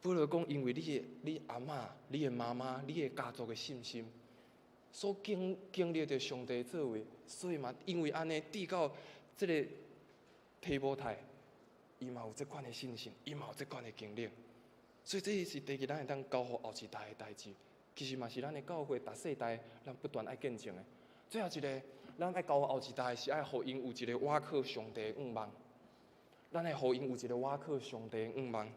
保羅講，因為你的你阿嬤、你的媽媽、你的家族的信心，所經經歷著上帝的作為，所以嘛，因為按呢，直到這个提摩太，伊嘛有這款的信心，伊嘛有這款的經歷，所以這是第二，咱會當交予後一代的代誌。其實嘛是咱的教會逐世代，咱不斷愛見證的。最後一个，咱愛交予後一代是愛予𪜶有一个倚靠上帝的向望。咱愛予𪜶有一個倚靠上帝的向望。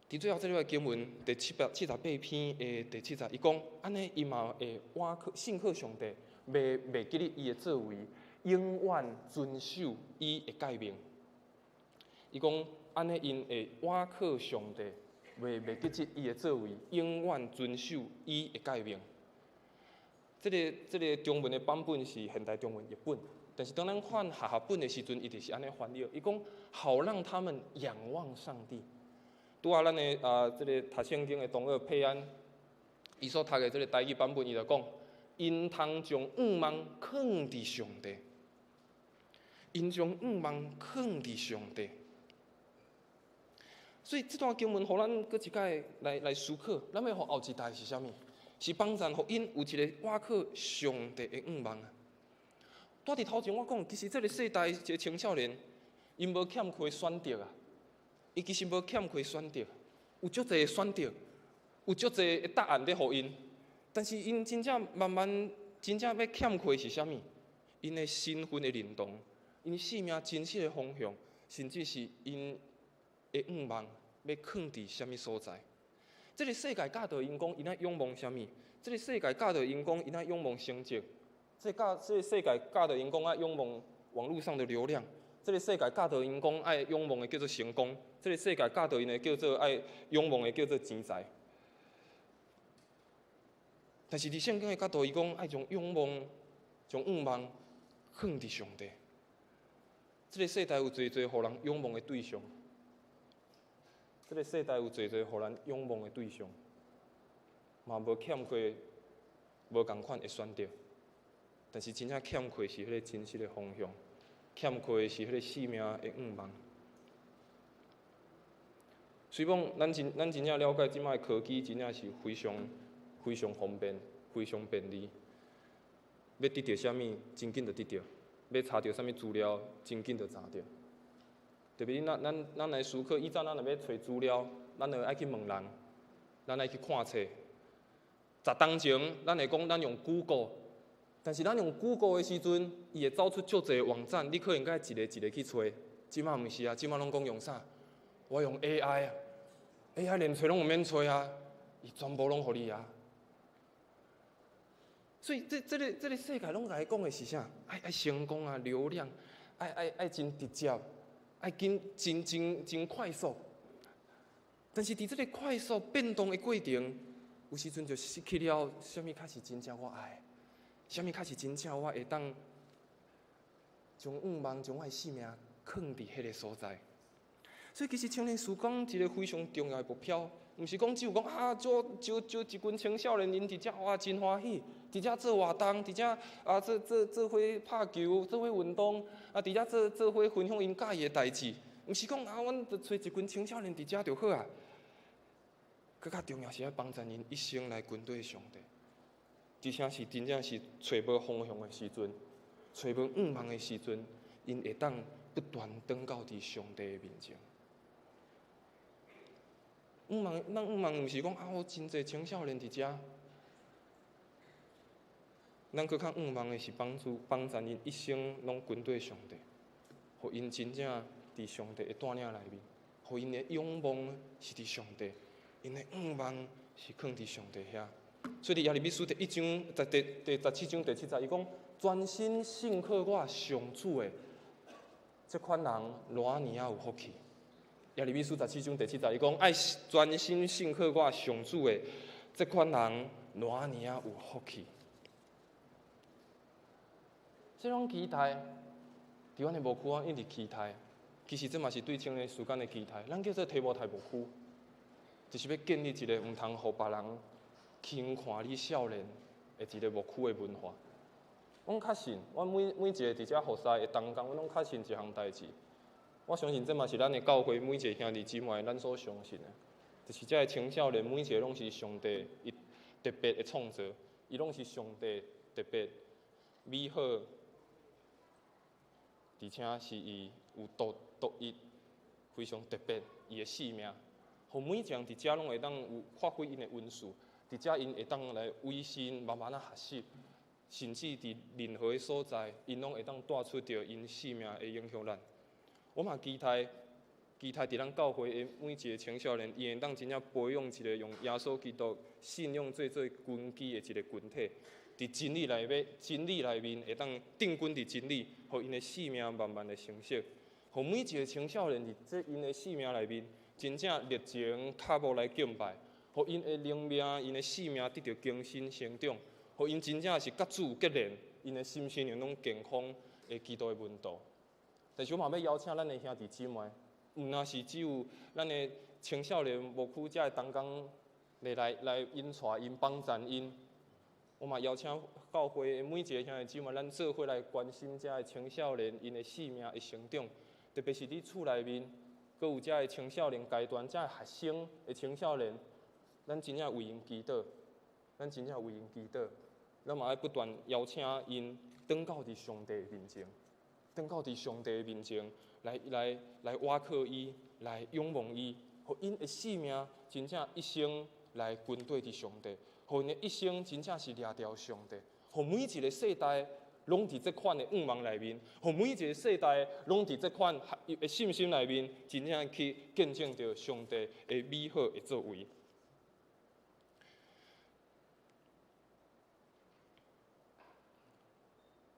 佇最後這個經文第778篇的第七節，伊講按呢，伊嘛會倚靠信靠上帝，袂袂記得伊的作為，永遠遵守伊的誡命。伊講按呢，𪜶會倚靠上帝，袂袂記得伊的作為，永遠遵守伊的誡命。這个這个中文的版本是現代中文譯本，但是當咱看和合本的時陣，伊就是按呢翻譯。伊講好讓他們仰望上帝。拄仔咱的啊，這个讀聖經的同學佩安，伊所讀的這个台語版本，伊就講，𪜶通將向望囥佇上帝。𪜶將向望囥佇上帝。所以這段經文予咱閣一擺來思考，咱欲予後一代是啥物？是幫贊予𪜶有一個倚靠上帝的向望啊！拄佇頭前我講，其實這个世代一个青少年，𪜶無欠缺選擇啊！伊其實無欠缺選擇，有足濟選擇，有足濟的答案咧予𪜶，但是𪜶真正慢慢真正欲欠缺是啥物？𪜶的身份的認同，𪜶生命真實的方向，甚至是𪜶的向望欲囥佇啥物所在？這个世界教導𪜶講，𪜶愛仰望啥物？這个世界教導𪜶講，𪜶愛仰望成績。這个世界教導𪜶講愛仰望網路上的流量。這个世界教導𪜶講愛仰望的叫做成功。這个世界教導𪜶的叫做愛仰望的叫做錢財。但是佇聖經的角度，伊講愛將仰望、將向望囥佇上帝。這个世代有濟濟予人仰望的對象。這个世代有濟濟予人仰望的對象，嘛無欠缺無仝款的選擇，但是真正欠缺是彼个真實的方向，欠缺的是彼个生命的向望。雖講咱真正了解，這擺的科技真正是非常非常方便、非常便利。欲得著啥物，真緊就得著；欲查著啥物資料，真緊就查著。特別咱來思考，以前咱若欲揣資料，咱就愛去問人，咱愛去看冊。10冬前，咱會講咱用 Google，但是咱用 Google 的時陣，伊會走出足濟網站，你可能愛一个一个去揣。這擺毋是啊，這擺攏講用啥？我用 AI 啊，AI 連揣攏毋免揣啊，伊全部攏予你啊。所以這個世界攏共伊講的是啥？愛成功啊，流量，愛真直接。愛緊真真真快速，但是佇這个快速變動的過程，有時陣就失去了啥物較是真正我愛，啥物較是真正我會當將向望將我的性命囥佇彼个所在。所以其實青年事工一个非常重要的目標，毋是講只有講啊，招招招一群青少年𪜶佇遮哇真歡喜，佇遮做活動，佇遮啊做做做伙拍球，做伙運動，啊佇遮做做伙分享𪜶佮意的代誌，毋是講啊，阮就揣一群青少年佇遮就好啊。閣較重要是愛幫贊𪜶一生來跟隨上帝，而且是真正是揣無方向的時陣，揣無向望的時陣，𪜶會當不斷轉到佇上帝的面前。向望，咱向望毋是講啊，我真濟青少年佇遮。咱閣較向望的是幫助幫贊𪜶一生攏跟隨上帝，予𪜶真正佇上帝的帶領內面，予𪜶的仰望是佇上帝，𪜶的向望是囥佇上帝遐。所以佇耶利米書第一章、第17章第七節，伊講：專心信靠我上主的這款人，偌爾仔有福氣。耶利米書十七章第七節，伊講：愛專心信靠我上主的這款人，偌爾仔有福氣。這種期待，佇阮的牧區，阮一直期待。其實這嘛是對青年時間的期待。咱叫做提摩太牧區，就是欲建立一个毋通予別人輕看你少年的一个牧區的文化。阮確信，阮每一个佇遮服侍的同工，阮攏確信一項代誌。我相信這嘛是咱的教會每一个兄弟姊妹咱所相信的，就是這个青少年每一个攏是上帝伊特別的創造，伊攏是上帝特別美好。而且是伊有獨獨一非常特別伊的生命，予每一个人佇遮攏會當有發揮𪜶的恩賜，佇遮𪜶會當來委身慢慢仔學習，甚至佇任何的所在，𪜶攏會當帶出著𪜶生命的影響力。我嘛期待，期待佇咱教會的每一个青少年，伊會當真正培養一个用耶穌基督信仰做做根基的一个群體。佇真理內面，真理內面會當定根佇真理，予𪜶的生命慢慢的成熟，予每一个青少年佇這𪜶的生命內面，真正熱情腳步來敬拜，予𪜶的靈命、𪜶的生命得著更新成長，予𪜶真正是佮主有結連，𪜶的心身靈攏健康的基督的門徒。但是我嘛欲邀請咱的兄弟姊妹，毋若是只有咱的青少年牧區遮的同工來來來引帶𪜶幫贊𪜶。我嘛邀請教會的每一个兄弟姊妹，咱做伙來關心遮的青少年𪜶的生命的成長，特別是佇厝內面，閣有遮的青少年階段，遮的學生的青少年，咱真正為𪜶祈禱，咱真正為𪜶祈禱，咱嘛愛不斷邀請𪜶轉到佇上帝面前，轉到佇上帝面前來來來倚靠伊，來仰望伊，予𪜶的生命真正一生來跟綴佇上帝。予𪜶的一生真正是掠著上帝，予每一个世代攏佇這款的願望內面，予每一个世代攏佇這款的信心內面，真正去見證著上帝的美好的作為。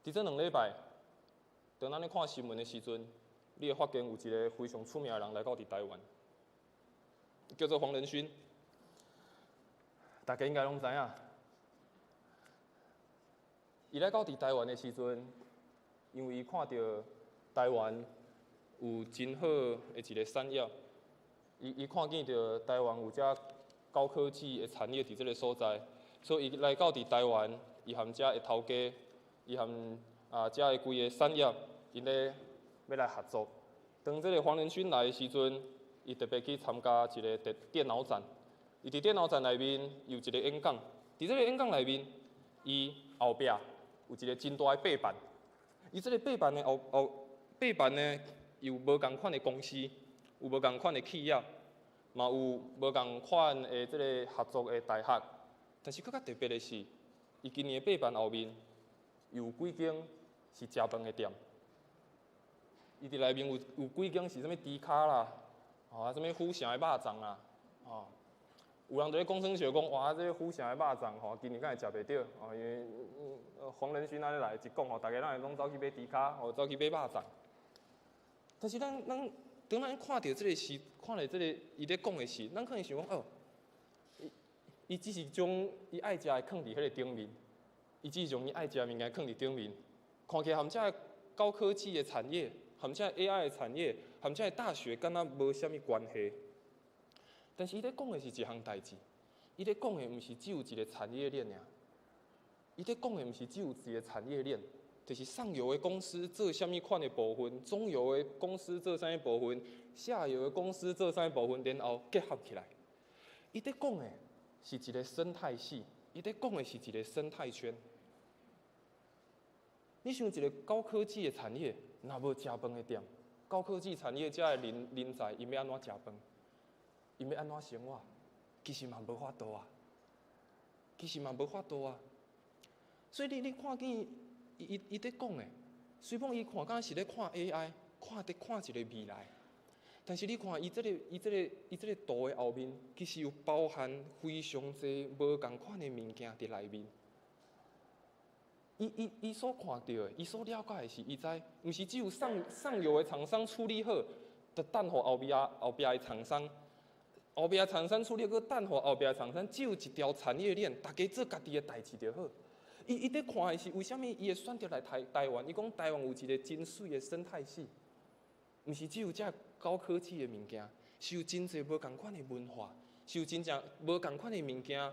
佇這兩禮拜，當咱咧看新聞的時陣，你會發現有一个非常出名的人來到佇台灣，叫做黃仁勳。大家應該攏知影，伊來到佇台灣的時陣，因為伊看著台灣有真好的一个產業，伊伊看見著台灣有遮高科技的產業佇這个所在，所以伊來到佇台灣，伊含遮的頭家，伊含啊遮的規个產業，𪜶咧欲來合作。當這个黃仁勳來的時陣，伊特別去參加一个電電腦展。伊佇電腦展內面有一个演講，佇這个演講內面，伊後壁有一个真大的白板。伊這个白板的後後白板呢，有無仝款的公司，有無仝款的企業，嘛有無仝款的這个合作的大學。但是閣較特別的是，伊今年的白板後面有幾間是食飯的店。伊佇內面有有幾間是啥物豬跤啦，吼啊，啥物府城的肉粽啦，吼。有人佇咧講耍笑講，哇！這个府城的肉粽吼，今年敢會食袂著？哦，因為黃仁勳按呢來一講吼，逐家攏會攏走去買豬跤，吼，走去買肉粽。但是咱咱當咱看著這个時，看著這个伊咧講的時，咱可能想講哦，伊伊只是將伊愛食的囥佇彼个頂面，伊只是將伊愛食的物件囥佇頂面，看起來含這高科技的產業，含這 AI 的產業，含這大學敢若無啥物關係。但是伊咧講的是一項代誌，伊咧講的毋是只有一个產業鏈爾，伊咧講的毋是只有一个產業鏈，就是上游的公司做啥物款的部分，中游的公司做啥物部分，下游的公司做啥物部分，然後結合起來。伊咧講的是一个生態系，伊咧講的是一个生態圈。你想一个高科技的產業，若無食飯的店，高科技產業遮的人人才，𪜶欲按怎食飯？𪜶欲按怎生活？其實嘛無法度啊，其實嘛無法度啊。所以你你看見伊伊伊佇講的，雖講伊看敢是咧看 AI，看佇看一个未來，但是你看伊這个伊這個伊這个圖的後面，其實有包含非常濟無仝款的物件佇內面。伊伊伊所看著的，伊所了解的是，伊知，毋是只有上上游的廠商處理好，就等予後壁後壁的廠商。後壁廠商處理，閣等予後壁廠商，只有一條產業鏈，逐家做家己的代誌就好。伊伊佇看的是為啥物伊會選擇來台台灣？伊講台灣有一个真媠的生態系，毋是只有這高科技的物件，是有真濟無仝款的文化，是有真正無仝款的物件，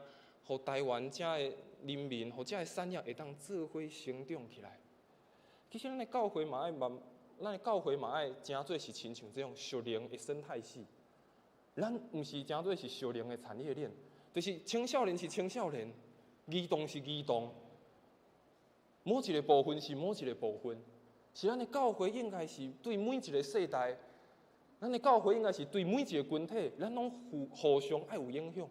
予台灣遮的人民，予遮的產業會當做伙成長起來。其實咱的教會嘛愛慢，咱的教會嘛愛誠做是親像這種屬靈的生態系。咱毋是誠做是屬靈的產業鏈，就是青少年是青少年，兒童是兒童，某一个部分是某一个部分，是咱的教會應該是對每一个世代，咱的教會應該是對每一个群體，咱攏互互相愛有影響，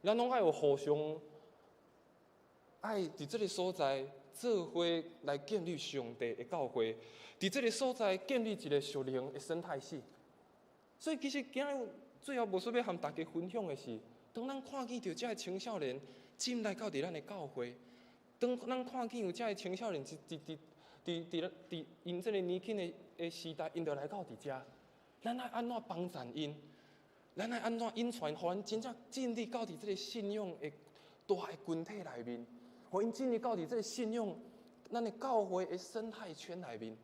咱攏愛有互相愛佇這个所在做伙來建立上帝的教會，佇這个所在建立一个屬靈的生態系。所以其實今日。最後，牧師欲和大家分享的是，當咱看見著遮个青少年進來到佇咱的教會，當咱看見有遮个青少年佇佇佇佇佇佇𪜶這个年輕的的時代，𪜶就來到佇遮，咱愛按怎幫贊𪜶？咱愛按怎引傳，予𪜶真正進入到佇這个信仰的大的群體內面，予𪜶進入到佇這个信仰咱的教會的生態圈內面，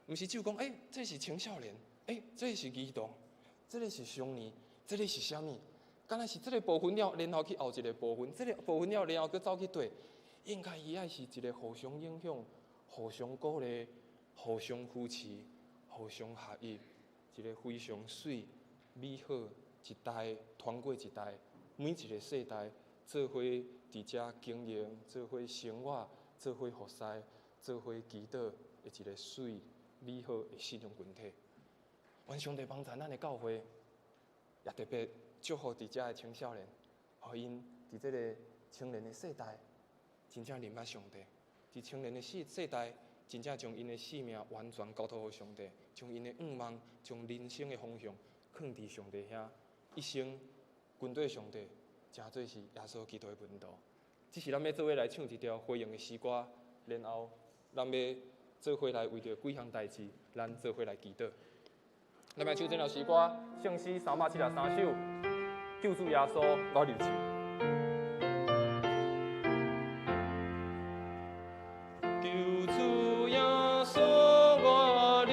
毋是只有講，欸，這是青少年，欸，這是兒童。這個是少年，這個是啥物？敢若是這個部分了，然後去後一個部分，這個部分了，然後閣走去佗。應該伊愛是一个互相影響、互相鼓勵、互相扶持、互相合一，一个非常媠、美好一代傳過一代，每一个世代做伙佇遮經營、做伙生活、做伙服侍、做伙祈禱的一个媠美好的信仰群體。願上帝幫助咱的教會，也特別祝福佇遮的青少年，予𪜶佇這个青年的世代，真正認捌上帝。佇青年的世代，真正將𪜶的性命完全交託予上帝，將𪜶的願望、將人生的方向囥佇上帝遐，一生跟綴上帝，成做是耶穌基督的門徒。這是咱欲做伙來唱一條回應的詩歌，然後咱欲做伙來為著幾項代誌，咱做伙來祈禱。咱來唱這條詩歌，聖詩373首，救主耶穌，我入去。救主耶穌，我入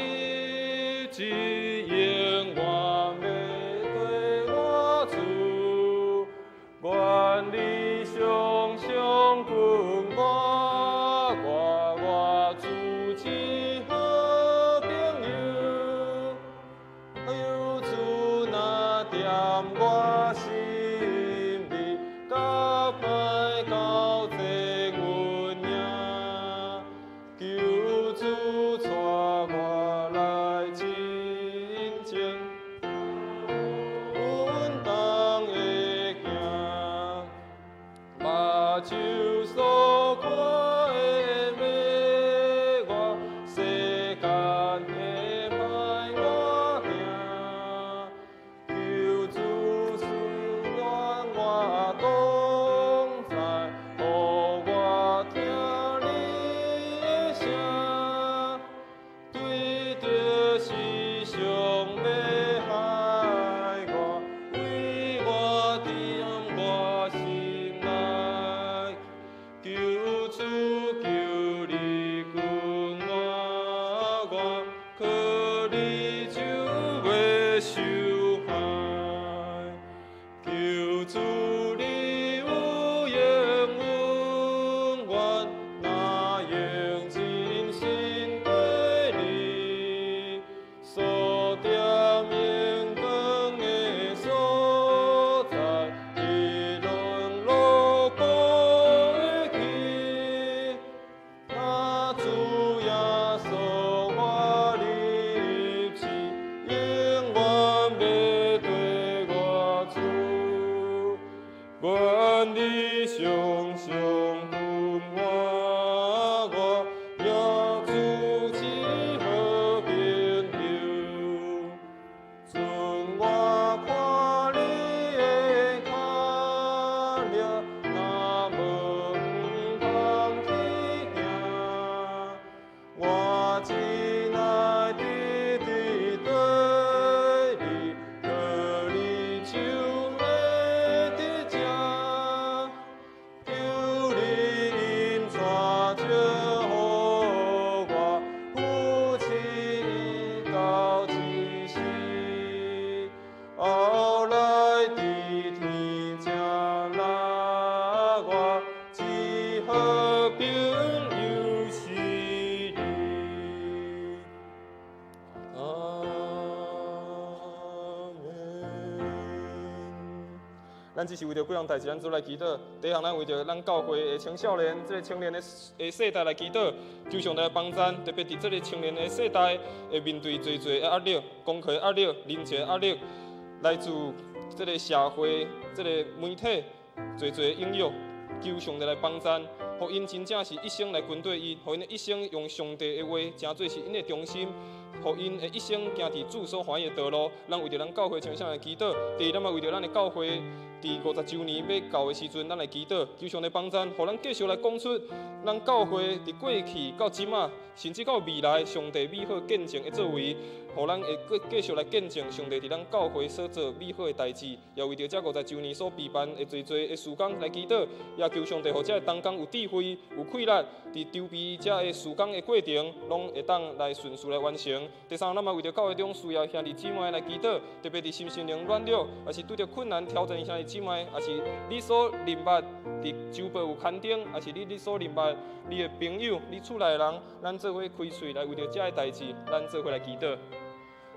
去，永遠欲綴我主，願你常常跟我，我我主這好朋友，有主若踮我心裡，甲歹交戰阮贏。求主帶我來親近，阮當會行，目睭所看的迷我，世間的歹我驚。求主賜願我同在，予我聽你的聲，對著時常欲害我，為我踮我心內。求主求你跟我，我靠你就袂受害。求主你有應允，若用真心對你，所踮榮光的所在，彼攏路過會去。若主耶穌我入去，永遠欲綴我主。願你常常跟我，我耶主這好朋友。准我看你的跤跡，若無毋通去行。我只愛直直綴你，靠你手會佇這。求你引帶祝福我，扶持到這時。後來佇天才來我，這好朋友是你。阿們。咱只是為著幾項代誌，咱做來祈禱。第一項，咱為著咱教會的青少年，這个青年的世代來祈禱，求上帝來幫贊，特別佇這个青年的世代，會面對濟濟的壓力、功課的壓力、人際的壓力，來自這个社會、這个媒體濟濟的影響，求上帝來幫贊，予𪜶真正是一生來跟綴伊，予𪜶的一生用上帝的話，成做是𪜶的中心。予𪜶的一生行佇主所歡喜的道路。咱為著咱教會青少年祈禱。第二，咱嘛為著咱的教會佇50週年欲到的時陣，咱來祈禱，求上帝幫贊，予咱繼續來講出咱教會佇過去到這馬，甚至到未來，上帝美好見證的作為，予予咱會閣繼續來見證上帝佇咱教會所做美好的代誌，也為著這50週年所備辦的濟濟的事工來祈禱，也求上帝予這个同工有智慧、有氣力，佇籌備這个事工的過程，攏會當來順序來完成。第三，咱嘛為著教會中需要兄弟姊妹來祈禱，特別佇身心靈軟弱，抑是拄著困難挑戰的兄弟姊妹，抑是你所認捌佇周報有刊登，抑是你所認捌你的朋友、你厝內的人，咱做伙開喙來為著這个代誌，咱做伙來祈禱。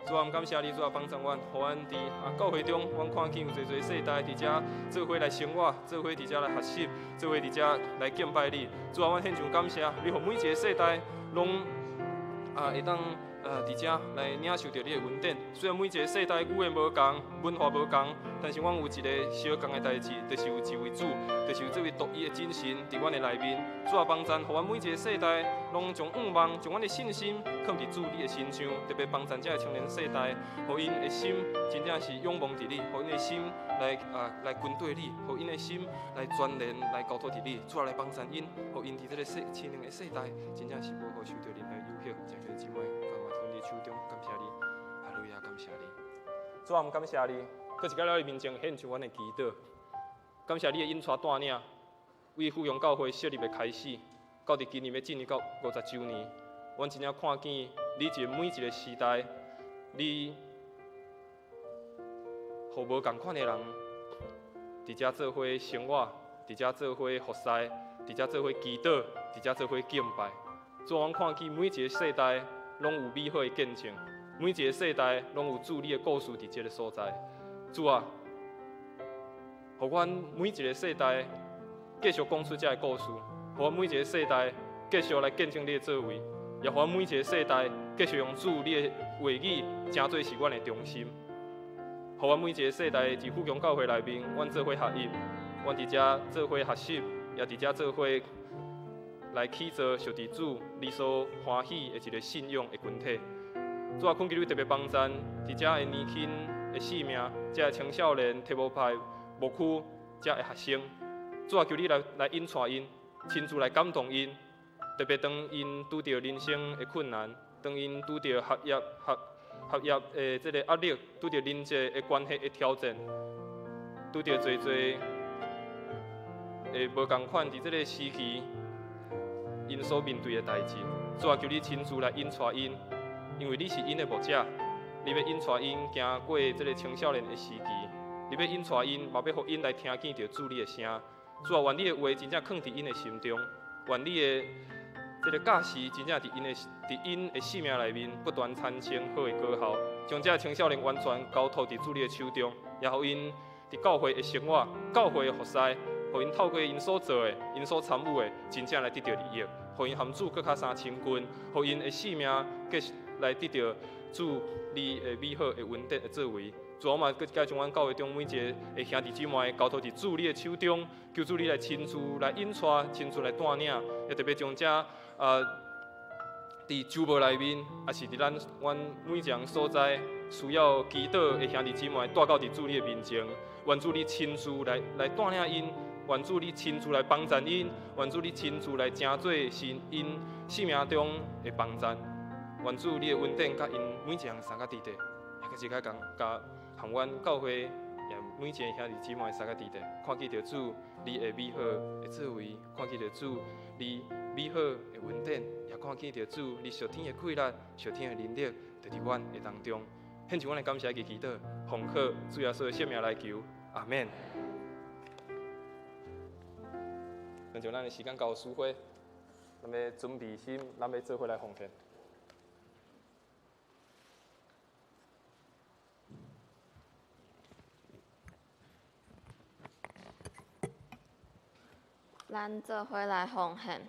主啊，感謝你，主啊，幫助阮，予阮佇教會中，阮看見有濟濟世代佇遮做伙來生活，做伙佇遮來學習，做伙佇遮來敬拜你。主啊，阮獻上感謝，你予每一个世代攏會當佇遮來領受著你的恩典。雖然每一个世代語言無仝，文化無仝，但是阮有一个相仝的代誌，就是有一位主，就是有這位獨一的真神佇阮的內面。主啊，幫贊，予阮每一个世代攏將願望、將阮的信心囥佇主你的身上，特別幫贊這个青年世代，予𪜶的心真正是仰望佇你，予𪜶的心來跟綴你，予𪜶的心來全然來交託佇你。主啊，來幫贊𪜶，予𪜶佇這个青年的世代，真正是無予受著任何誘惑。這个姊妹，感謝你手中，感謝你，哈利路亞，感謝你。主啊，感謝你，閣一擺來你面前獻上阮的祈禱。感謝你的引帶帶領，為富陽教會設立的開始，到佇今年欲進入到50週年，阮真正看見你佇每一个時代，你予無仝款的人，佇遮做伙生活，佇遮做伙服侍，佇遮做伙祈禱，佇遮做伙敬拜。主啊，阮看見每一个世代攏有美好的見證，每一个世代攏有主你的故事佇這个所在。主啊，予阮每一个世代繼續講出這个故事，予阮每一个世代繼續來見證你的作為，也予阮每一个世代繼續用主你的話語，成做是阮的中心。予阮每一个世代佇富強教會內面，阮做伙學習，阮佇遮做伙學習，也佇遮做伙來起造屬佇主你所歡喜的一个信仰的群體。主啊，懇求你特別幫贊佇遮的年輕的生命，遮的青少年、提摩太牧區遮的學生。主啊，求你來引帶𪜶，親自來感動𪜶，特別當𪜶拄著人生的困難，當𪜶拄著學業的這个壓力，拄著人際的關係的挑戰，拄著濟濟的無仝款佇這个時期，𪜶所面對的代誌。主啊，求你親自來引帶𪜶，因為你是𪜶的牧者，你欲引帶𪜶行過這个青少年的時期，你欲引帶𪜶，嘛欲予𪜶來聽見著主你的聲。主啊，願你的話真正囥佇𪜶的心中，願你的這个教示真正佇𪜶的生命內面不斷產生好的果效，將這个青少年完全交託佇主你的手中，也予𪜶佇教會的生活、教會的服侍，予𪜶透過𪜶所做的、𪜶所參與的，真正來得著利益，予𪜶和主閣較相親近，予𪜶的生命繼續來得著主你的美好的恩典的作為。主，我嘛閣一擺將阮教會中每一个的兄弟姊妹交託佇主你的手中，求主你來親自來引帶、親自來帶領，也特別將這佇周報內面，抑是佇阮每一个所在需要祈禱的兄弟姊妹帶到佇主你的面前，願主你親自來帶領𪜶，願主你親自來幫贊𪜶，願主你親自來成做是𪜶生命中的幫贊，願主你的恩典佮𪜶每一个人相佮佇底，也閣一擺共佮和阮教會也每一个兄弟姊妹相佮佇底，看見著主你的美好的作為，看見著主你美好的恩典，也看見著主你屬天的氣力、屬天的能力，就佇阮的當中。獻上阮的感謝及祈禱，奉靠主耶穌的聖名來求，阿們。咱將咱的時間交予淑慧，咱欲準備心，咱欲做伙來奉獻。咱做伙來奉獻。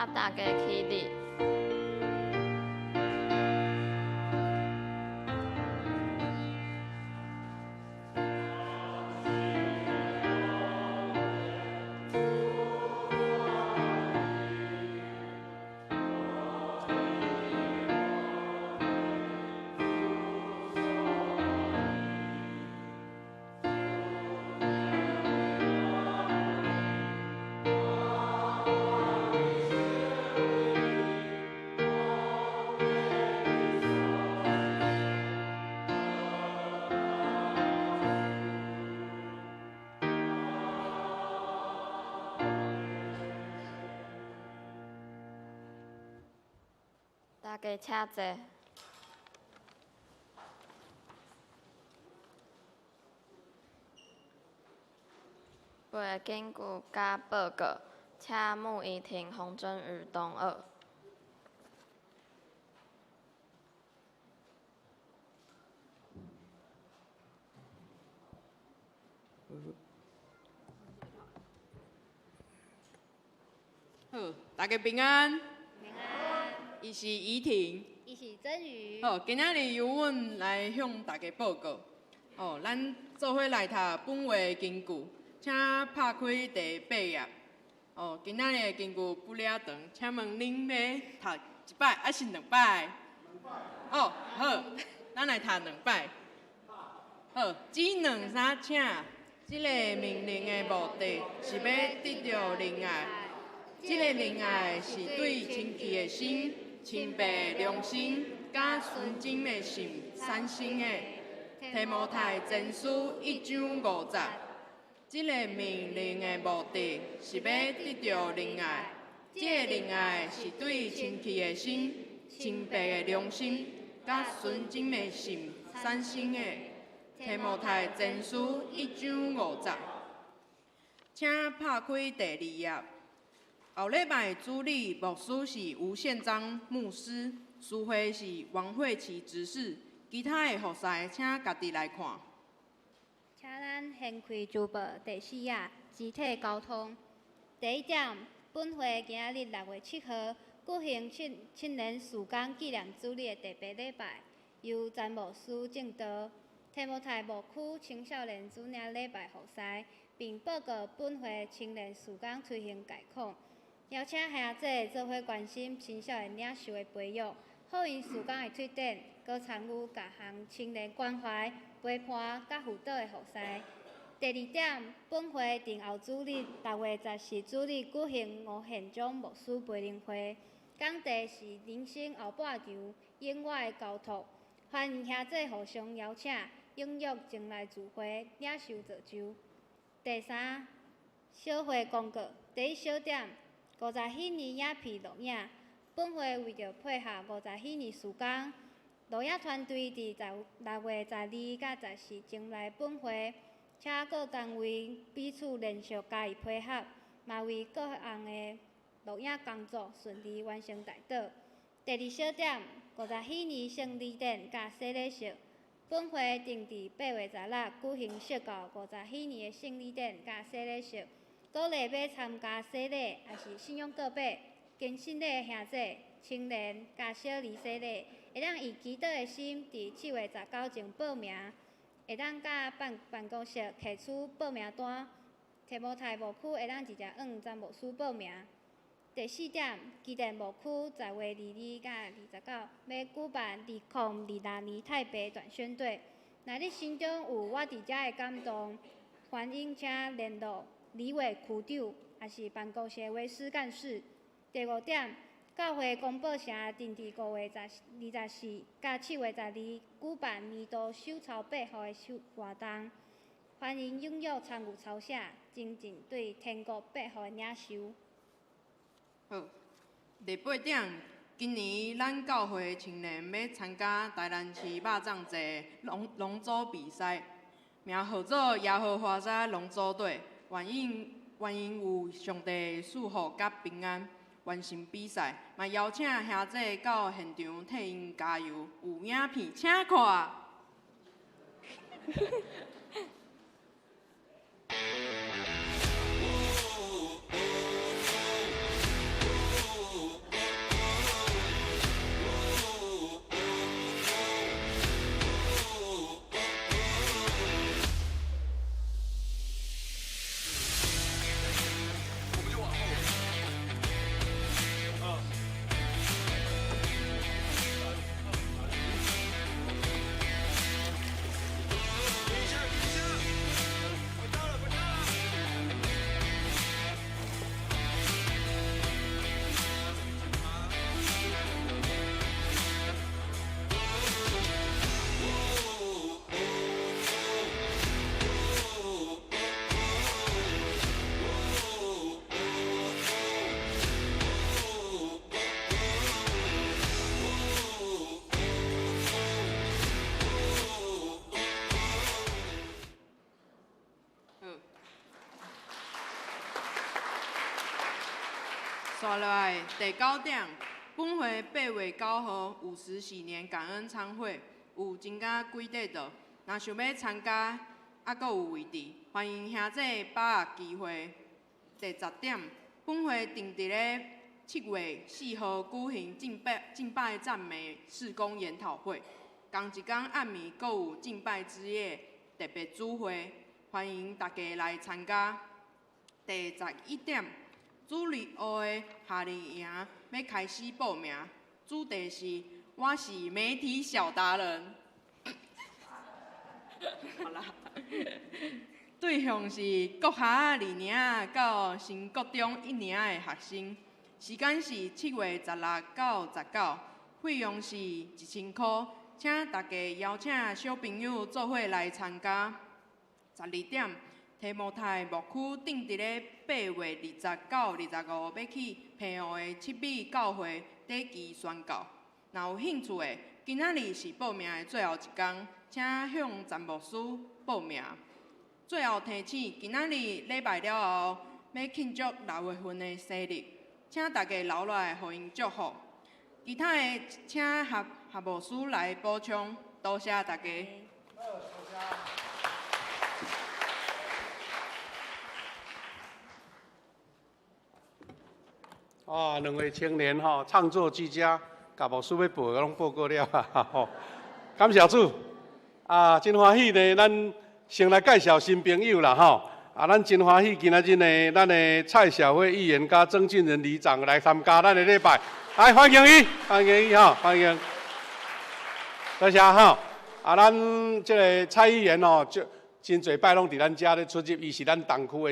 大家起立。大家请坐。背根据佮报告，请穆怡婷、洪真宇同学。好，大家平安。平安。伊是怡婷。伊是真宇。好，今仔日由阮来向大家报告。哦，咱做伙来读本月的经句，请拍开第八页。哦，今仔日的经句不了长，请问恁欲读一摆抑是两摆？哦，好，咱来读两摆。好，这两三请。这个命令的目的是欲得著仁爱，这个仁爱是对清气的心、清白的良心、佮纯真的心产生的。提摩太前书一章五节。这个命令的目的是欲得著仁爱，这个仁爱是对清气的心、清白的良心、佮纯真的心产生的。提摩太前书一章五节，请拍开第二页。后礼拜主礼牧师是吴宪章牧师，司会是王慧琪执事，其他的服侍请家己来看。请咱掀开周报第四页，肢体沟通。第一点，本会今仔日6月7号举行青年事工纪念主日的特别礼拜，由詹牧师证道。提摩太牧区青少年主领礼拜服侍，并报告本会青年事工推行概况。邀请兄弟做伙关心青少年领袖的培育，予𪜶事工的推展，阁参与各项青年关怀、陪伴佮辅导的服侍。第二点，本会定后主日6月14主日举行吴宪章牧师培灵会，讲题是人生后半场永远的交托。欢迎兄弟互相邀请，踊跃前来聚会，领受造就。第三，小会公告。第一小点，50禧年影片录影。本会为著配合50禧年事工，录影团队伫6月12佮14前来本会，请各单位彼此连续加以配合，嘛为各项的录影工作顺利完成代祷。第二小点，50禧年圣礼典佮洗礼式。本会定伫8月16举行释教50禧年的圣礼典佮洗礼式，鼓励欲参加洗礼，抑是信仰告白、坚信礼的兄弟、青年佮小儿洗礼，会当以祈祷的心，伫7月19前报名，会当佮办公室提出报名单。提摩太牧区会当直接向詹牧师报名。第四点，基甸牧区10月22佮29欲举办2026年太白短宣队。若你心中有我伫遮的感动，欢迎请联络李伟区长，抑是办公室的师干事。第五点，教会公报城定伫5月24佮7月12举办年度手抄八号的活动，欢迎踊跃参与抄写，增进对天国八号的领受。好，第八点，今年咱教会青年欲参加台南市肉粽节龙舟比赛，名号做耶和华沙龙舟队，愿𪜶有上帝赐福佮平安，完成比赛，嘛邀请兄弟到现场替𪜶加油。有影片请看。煞落來第九點，本會8月9號有十喜年感恩餐會，有增加幾塊桌，若想欲參加，猶閣有位置，歡迎兄弟把握機會。第十點，本會定佇咧7月4號舉行敬拜敬拜讚美事工研討會，仝一工暗暝閣有敬拜之夜特別主會，歡迎大家來參加。第11點，主日學的夏令營欲開始報名，主題是我是媒體小達人。好啦，對象是國小二年級到升國中一年級的學生，時間是7月16到19，費用是1000箍，請大家邀請小朋友做伙來參加。12點，提摩太牧區定佇咧8月20到25，欲去澎湖的七美教會短期宣教。若有興趣的，今仔日是報名的最後一工，請向陳牧師報名。最後提醒，今仔日禮拜了後，欲慶祝6月份的生日，請大家留落來予𪜶祝福。其他的請何何牧師來補充，多謝大家。哦，兩位青年吼，唱作俱佳，共牧師欲報的攏報過了啊！吼，感謝主啊，真歡喜呢！咱先來介紹新朋友啦，吼啊，咱真歡喜今仔日呢，咱的蔡小慧議員佮曾俊仁里長來參加咱的禮拜，來歡迎伊，歡迎伊吼，歡迎，多謝吼。啊，咱這个蔡議員吼，就真濟擺攏佇咱遮咧出入，伊是咱東區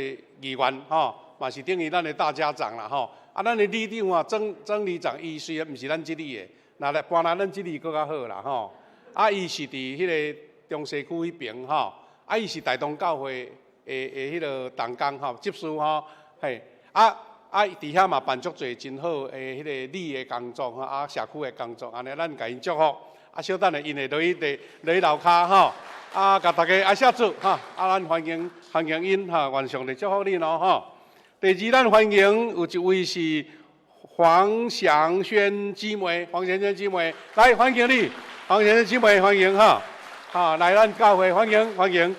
的議員吼，嘛是等於咱的大家長啦吼。啊，咱的里長啊，曾曾里長，伊雖然毋是咱這里的，若來搬來咱這里閣較好啦吼。啊，伊是佇彼个中西區彼爿吼，啊，伊是大同教會的的彼个同工吼，執事吼，嘿，啊啊，佇遐嘛辦足濟真好的彼个里的工作吼，啊，社區的工作，按呢咱共𪜶祝福。啊，小等下𪜶會落去佇落去樓跤吼，啊，共大家啊謝主吼，啊，咱歡迎歡迎𪜶吼，願上帝祝福恁哦吼。第二，咱歡迎有一位是黃祥軒姊妹，黃祥軒姊妹，來歡迎你，黃祥軒姊妹歡迎哈，哈來咱教會歡迎歡迎。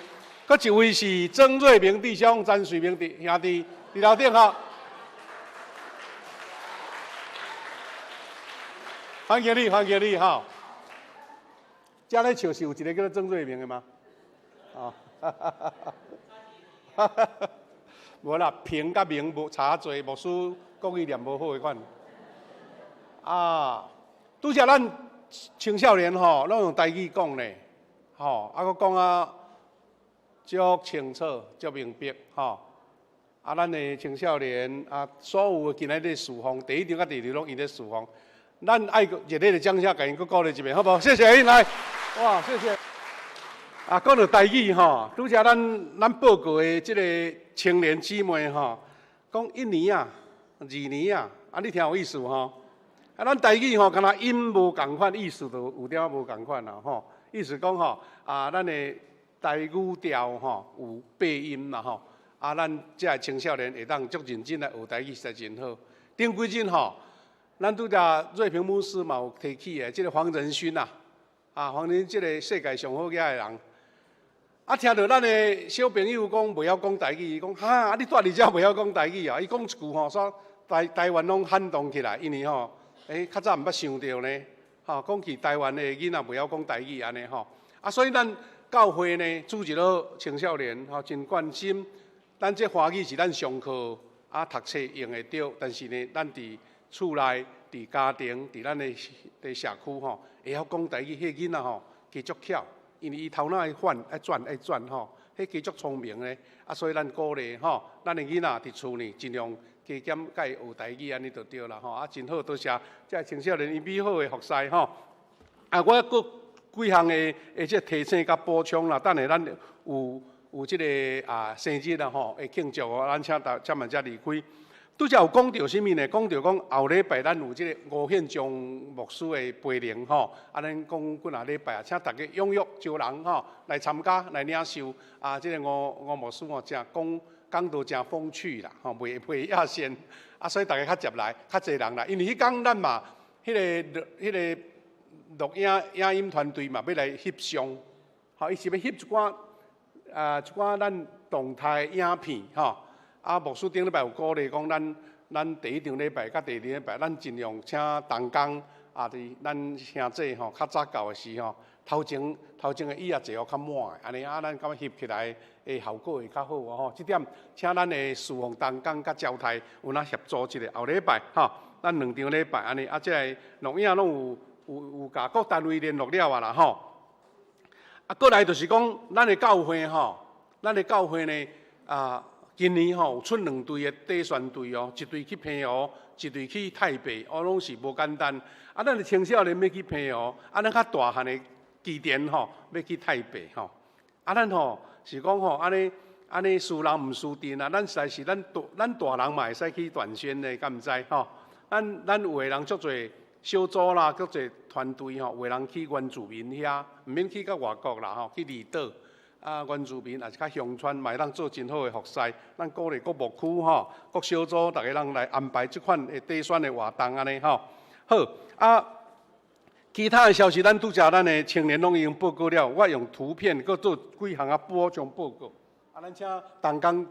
閣一位是曾瑞明弟兄，曾瑞明弟兄弟佇樓頂哈，歡迎你，歡迎你哈。遮咧笑是有一个叫做曾瑞明的嗎？哦，哈哈哈哈哈哈。無啦，平佮明無差濟，牧師國語念無好的款。啊，拄才咱青少年吼，攏用台語講咧，吼，啊，閣講啊足清楚、足明白，吼。啊，咱的青少年啊，所有的今仔日事奉，第一場佮第二場攏𪜶咧事奉，咱愛熱烈的掌聲，共𪜶閣鼓勵一遍，好無？謝謝𪜶來，哇，謝謝。啊，講著台語吼，拄才咱咱報告的這个青年姊妹吼，講一年啊，二年啊，啊，你聽有意思吼？啊，咱台語吼，敢若音無仝款，意思就有點仔無仝款啦吼。意思講吼，啊，咱的台語調吼有八音啦吼，啊，咱遮的青少年會當足認真來學台語，實在真好。頂幾日吼，咱拄才瑞平牧師嘛有提起的，這个黃仁勳啊，啊，黃仁勳這个世界上好額的人。啊，聽著咱的小朋友講袂曉講台語，伊講哈，啊你蹛佇遮袂曉講台語啊？伊講一句吼，煞台台灣攏撼動起來，因為吼，欸，較早毋捌想著呢，吼，講起台灣的囡仔袂曉講台語按呢吼，啊，所以咱教會呢，主日學青少年吼真關心，咱這華語是咱上課啊讀冊用會著，但是呢，咱佇厝內、佇家庭、佇咱的佇社區吼，會曉講台語，彼个囡仔吼，加足巧。因為伊頭腦愛反愛轉愛轉吼，彼加足聰明的，啊，所以咱鼓勵吼，咱的囡仔佇厝呢盡量加減共伊學台語按呢就對啦吼，啊，真好，多謝這青少年𪜶美好的服侍吼。啊，我閣幾項的的這提醒佮補充啦，等下咱有有這个啊生日啦吼，會慶祝哦，咱請大請慢才離開。拄才有講著啥物呢？講著講後禮拜咱有這个吳憲章牧師的培靈吼，啊，咱講幾若禮拜啊，請大家踴躍招人吼來參加來領受啊，這个吳吳牧師吼，正講講道誠風趣啦，吼，袂袂野仙，啊，所以逐家較捷來，較濟人來，因為彼工咱嘛，彼個錄影影音團隊嘛，欲來翕相，吼，伊是欲翕一寡咱動態影片，吼，啊，牧師頂禮拜有鼓勵講，咱第一場禮拜佮第二禮拜，咱盡量請同工啊，佇咱兄姊吼較早到的時吼，頭前的椅仔坐予較滿，按呢啊，咱感覺翕起來的效果會較好哦吼。這點請咱的事奉同工佮招待有哪協助一下，後禮拜吼，咱兩場禮拜按呢啊，這個錄影攏有共各單位聯絡了啊啦吼。啊，過來就是講，咱的教會吼，咱的教會呢啊，今年吼有出兩隊的短宣隊哦，一隊去澎湖，一隊去泰北，哦，攏是無簡單。啊，咱的青少年欲去澎湖，啊，咱較大漢的基甸吼欲去泰北吼。啊，咱吼是講吼，按呢按呢輸人毋輸陣啊，咱實在是咱大人嘛會使去短宣的，敢毋知吼？咱有的人足濟小組啦，足濟團隊吼，有的人去原住民遐，毋免去到外國啦吼，去離島。啊，原住民也是較鄉村，嘛會當做真好的服侍。咱鼓勵各牧區吼，各小組，逐家人來安排這款的短宣的活動按呢吼。好，啊，其他的消息咱拄才咱的青年攏已經報告了，我用圖片閣做幾項仔補充報告。啊，咱請同工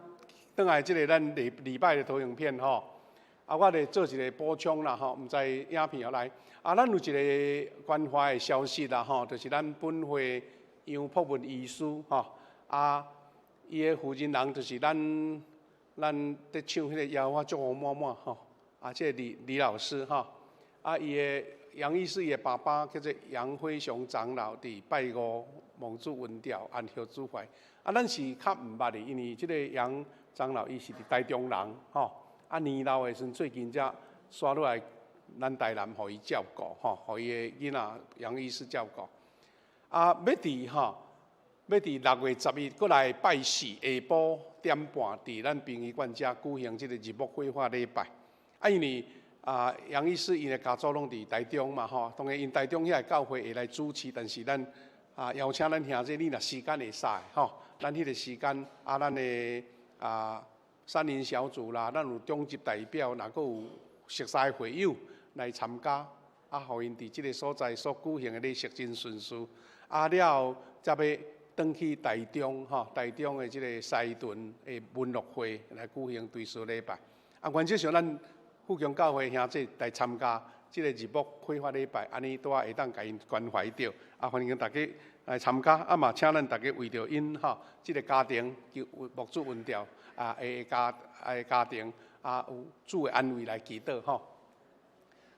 轉來這个咱禮禮拜的投影片吼。啊，我來做一個補充啦吼，毋知影片予來。啊，咱有一個關懷的消息啦吼，就是咱本會楊朴文醫師吼，啊，伊的負責人就是咱佇唱彼個耶和華祝福滿滿吼，啊，這個李李老師吼，啊，伊的楊醫師伊的爸爸叫做楊輝雄長老，佇拜五蒙主恩召安息主懷。啊，咱是較毋捌的，因為這個楊長老伊是佇台中人吼，啊，年老的時陣最近才徙落來咱台南，予伊照顧吼，予伊的囡仔楊醫師照顧。啊，欲佇6月11閣來拜四下晡點半，佇咱殯儀館遮舉行這個日牧火化禮拜。啊，因為啊，楊醫師𪜶的家族攏佇台中嘛吼，當然𪜶台中遐个教會會來主持，但是咱啊邀請咱兄弟，你若時間會使吼，咱彼個時間啊，咱的啊山林小組啦，咱有中級代表，若閣有熟似會友來參加，啊，予𪜶佇這个所在所舉行的禮儀真順遂。啊了後，才欲轉去台中吼，台中的這个西屯的文樂會來舉行追思禮拜。啊，原則上咱富強教會兄弟來參加這个日牧火化禮拜，按呢拄仔會當共𪜶關懷著。啊，歡迎大家來參加，啊嘛請咱大家為著𪜶吼，這个家庭求牧主恩召啊，的家的家庭啊，有主的安慰來祈禱吼。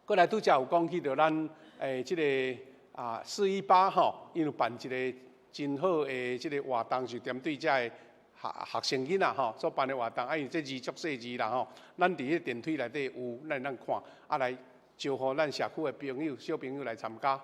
過來拄才有講起著咱這个啊418吼，𪜶有辦一个真好的這个活動，是針對遮个學學生囡仔吼所辦的活動，啊，因為這字足細字啦吼，咱佇彼電梯內底有，咱會當看，啊來招呼咱社區的朋友、小朋友來參加。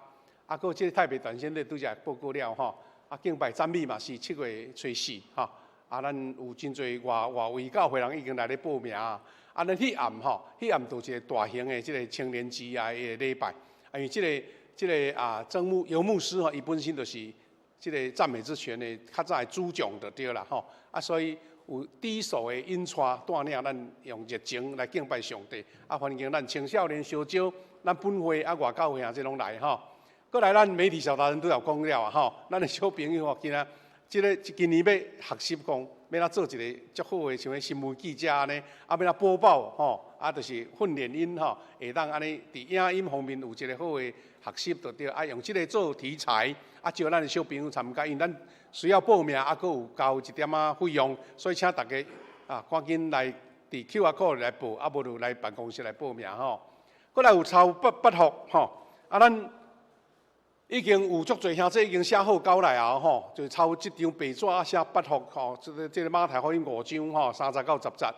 啊，閣這个泰北短宣隊拄才報告了吼，啊敬拜讚美嘛是7月初四吼，啊咱有真濟外外圍教會人已經來咧報名啊。啊，咱彼暗吼，彼暗就一個大型的這个青年之愛的禮拜，啊，因為這個啊曾牧游牧師吼，伊本身就是這个讚美之泉的較早的主將就對啦吼，啊，所以有第一手的引帶帶領咱用熱情來敬拜上帝，啊，歡迎咱青少年小組，咱本會啊外教會啊這攏來吼。閣來咱媒體小達人都有講了啊吼，咱的小朋友吼，今仔這个今年欲學習講，欲怎做一个足好的像彼新聞記者按呢，啊，欲怎播報吼，啊，就是訓練𪜶吼，會當按呢佇影音方面有一个好的學習就對，啊，用這个做題材，啊，招咱的小朋友參加，因為咱需要報名，啊，閣有交一點仔費用，所以請大家啊，趕緊來佇 QR code 來報，啊，無就來辦公室來報名吼。閣來有抽八八福吼，啊，咱已經有足濟兄弟已經寫好稿來啊吼，就抽這張白紙啊寫八福吼，這個馬太福音五章吼，3節到10節。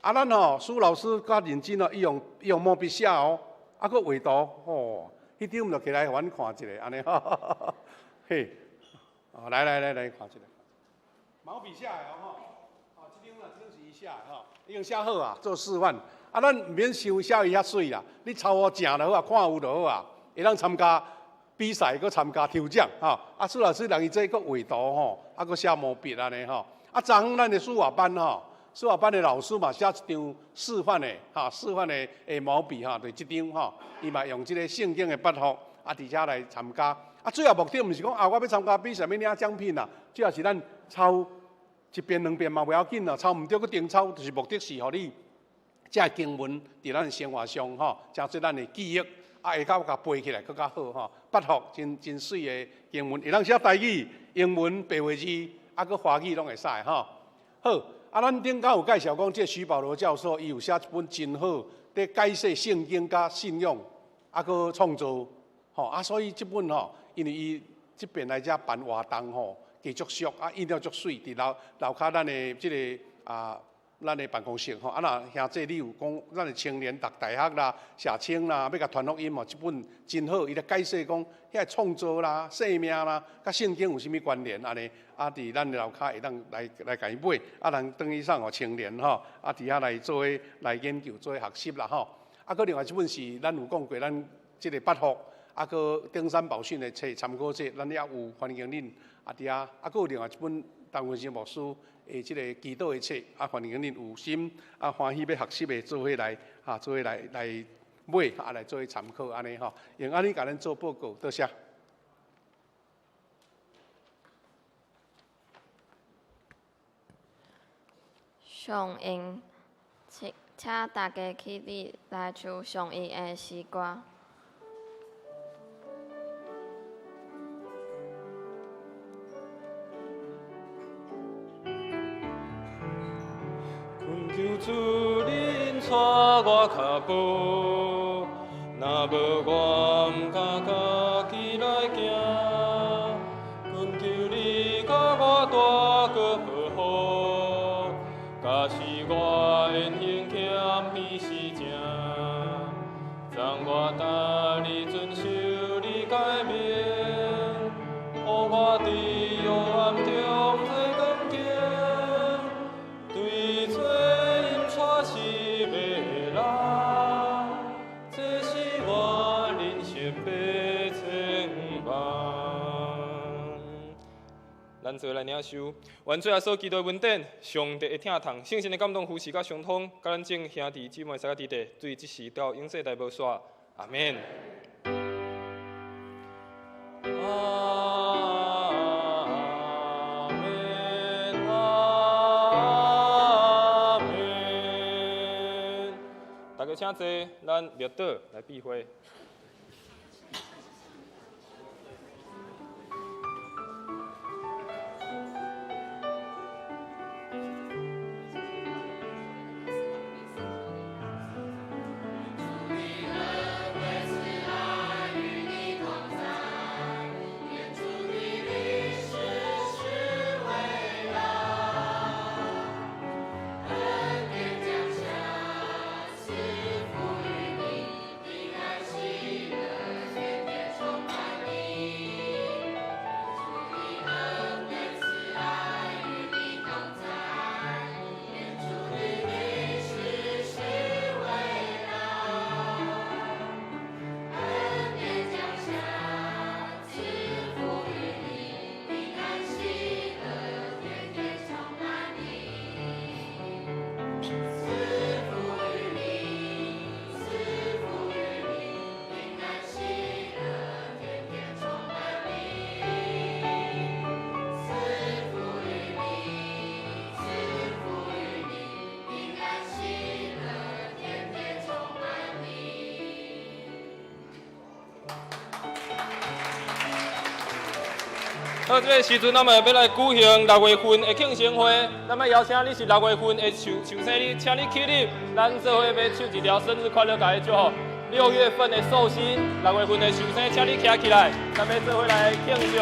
啊，咱吼蘇老師較認真哦，伊用毛筆寫哦，啊，閣畫圖吼，彼張就摕來予阮看一下，按呢吼，嘿，哦，來來來來看一下，毛筆寫的哦吼，哦，這張啊，這張是伊寫的吼，已經寫好啊，做示範。啊，咱毋免傷寫伊遐媠啦，你抄予正就好啊，看有就好啊，會當參加比賽，閣參加抽獎吼。啊，蘇老師人伊這閣畫圖吼，啊，閣寫毛筆按呢吼。啊，昨昏咱的書畫班吼，书法班的老师嘛写一张示范的哈，示范的的毛笔哈，就是这张吼，伊嘛用这个圣经的八福啊，伫遮来参加。啊，主要目的毋是讲啊，我欲参加比赛欲领奖品啦，主要是咱抄一遍两遍嘛袂要紧啦，抄毋著阁重抄，就是目的是予你这个经文伫咱生活上吼，成做咱的记忆，啊，会较共背起来阁较好吼。八福真真媠的经文，会当写台语、英文、白话字，啊，阁华语拢会使吼。好，啊，咱顶工有介绍讲，这个徐保罗教授伊有写一本真好，伫解释圣经佮信仰，啊，阁创造，吼啊，所以这本吼，因为伊这边来遮办活动吼，加足俗，啊，印了足媠，伫楼楼跤咱的这个啊，咱的办公室吼，啊，若兄弟你有讲，咱的青年读大学啦、社青啦，欲共传福音吼，这本真好，伊咧解释讲，遐个创造啦、生命啦，佮圣经有啥物关联按呢？啊，伫咱的楼跤会当来来共伊买，啊，人转去送予青年吼，啊，伫遐来做伙来研究、做伙学习啦吼。啊，阁另外一本是咱有讲过，咱这个八福，啊，阁登山宝训的册参考册，咱也有欢迎恁啊伫遐，啊，阁有另外一本陈文生牧师的这个祈祷的册，啊，欢迎恁有心啊欢喜欲学习的做伙来，啊，做伙来来买，啊，来做伙参考按呢吼，用按呢共咱做报告，多谢。上音，请请大家起立来唱上音的诗歌。恳求主恁带我脚步，若无我毋敢家己来行。恳求你共我带阁保护，假使我言行欠彼是正，赠我逐日遵守你诫命，予我伫黑暗中做光景，对罪引带失迷的人，这是我人生的展望。咱做来领受，愿主耶稣基督的恩典、上帝的疼痛、圣神的感动、扶持佮相通，佮咱众兄弟姊妹三个弟弟，对这时到永世代无煞。阿们。阿们，阿们。大家请坐，咱默祷来闭会。好，这个时阵，咱们欲来举行6月份的庆生会。咱欲邀请你是6月份的寿寿生，你请你起立，咱做伙欲唱一条生日快乐，共伊祝福。6月份的寿星，6月份的寿生，请你徛起来，咱欲做伙来庆祝。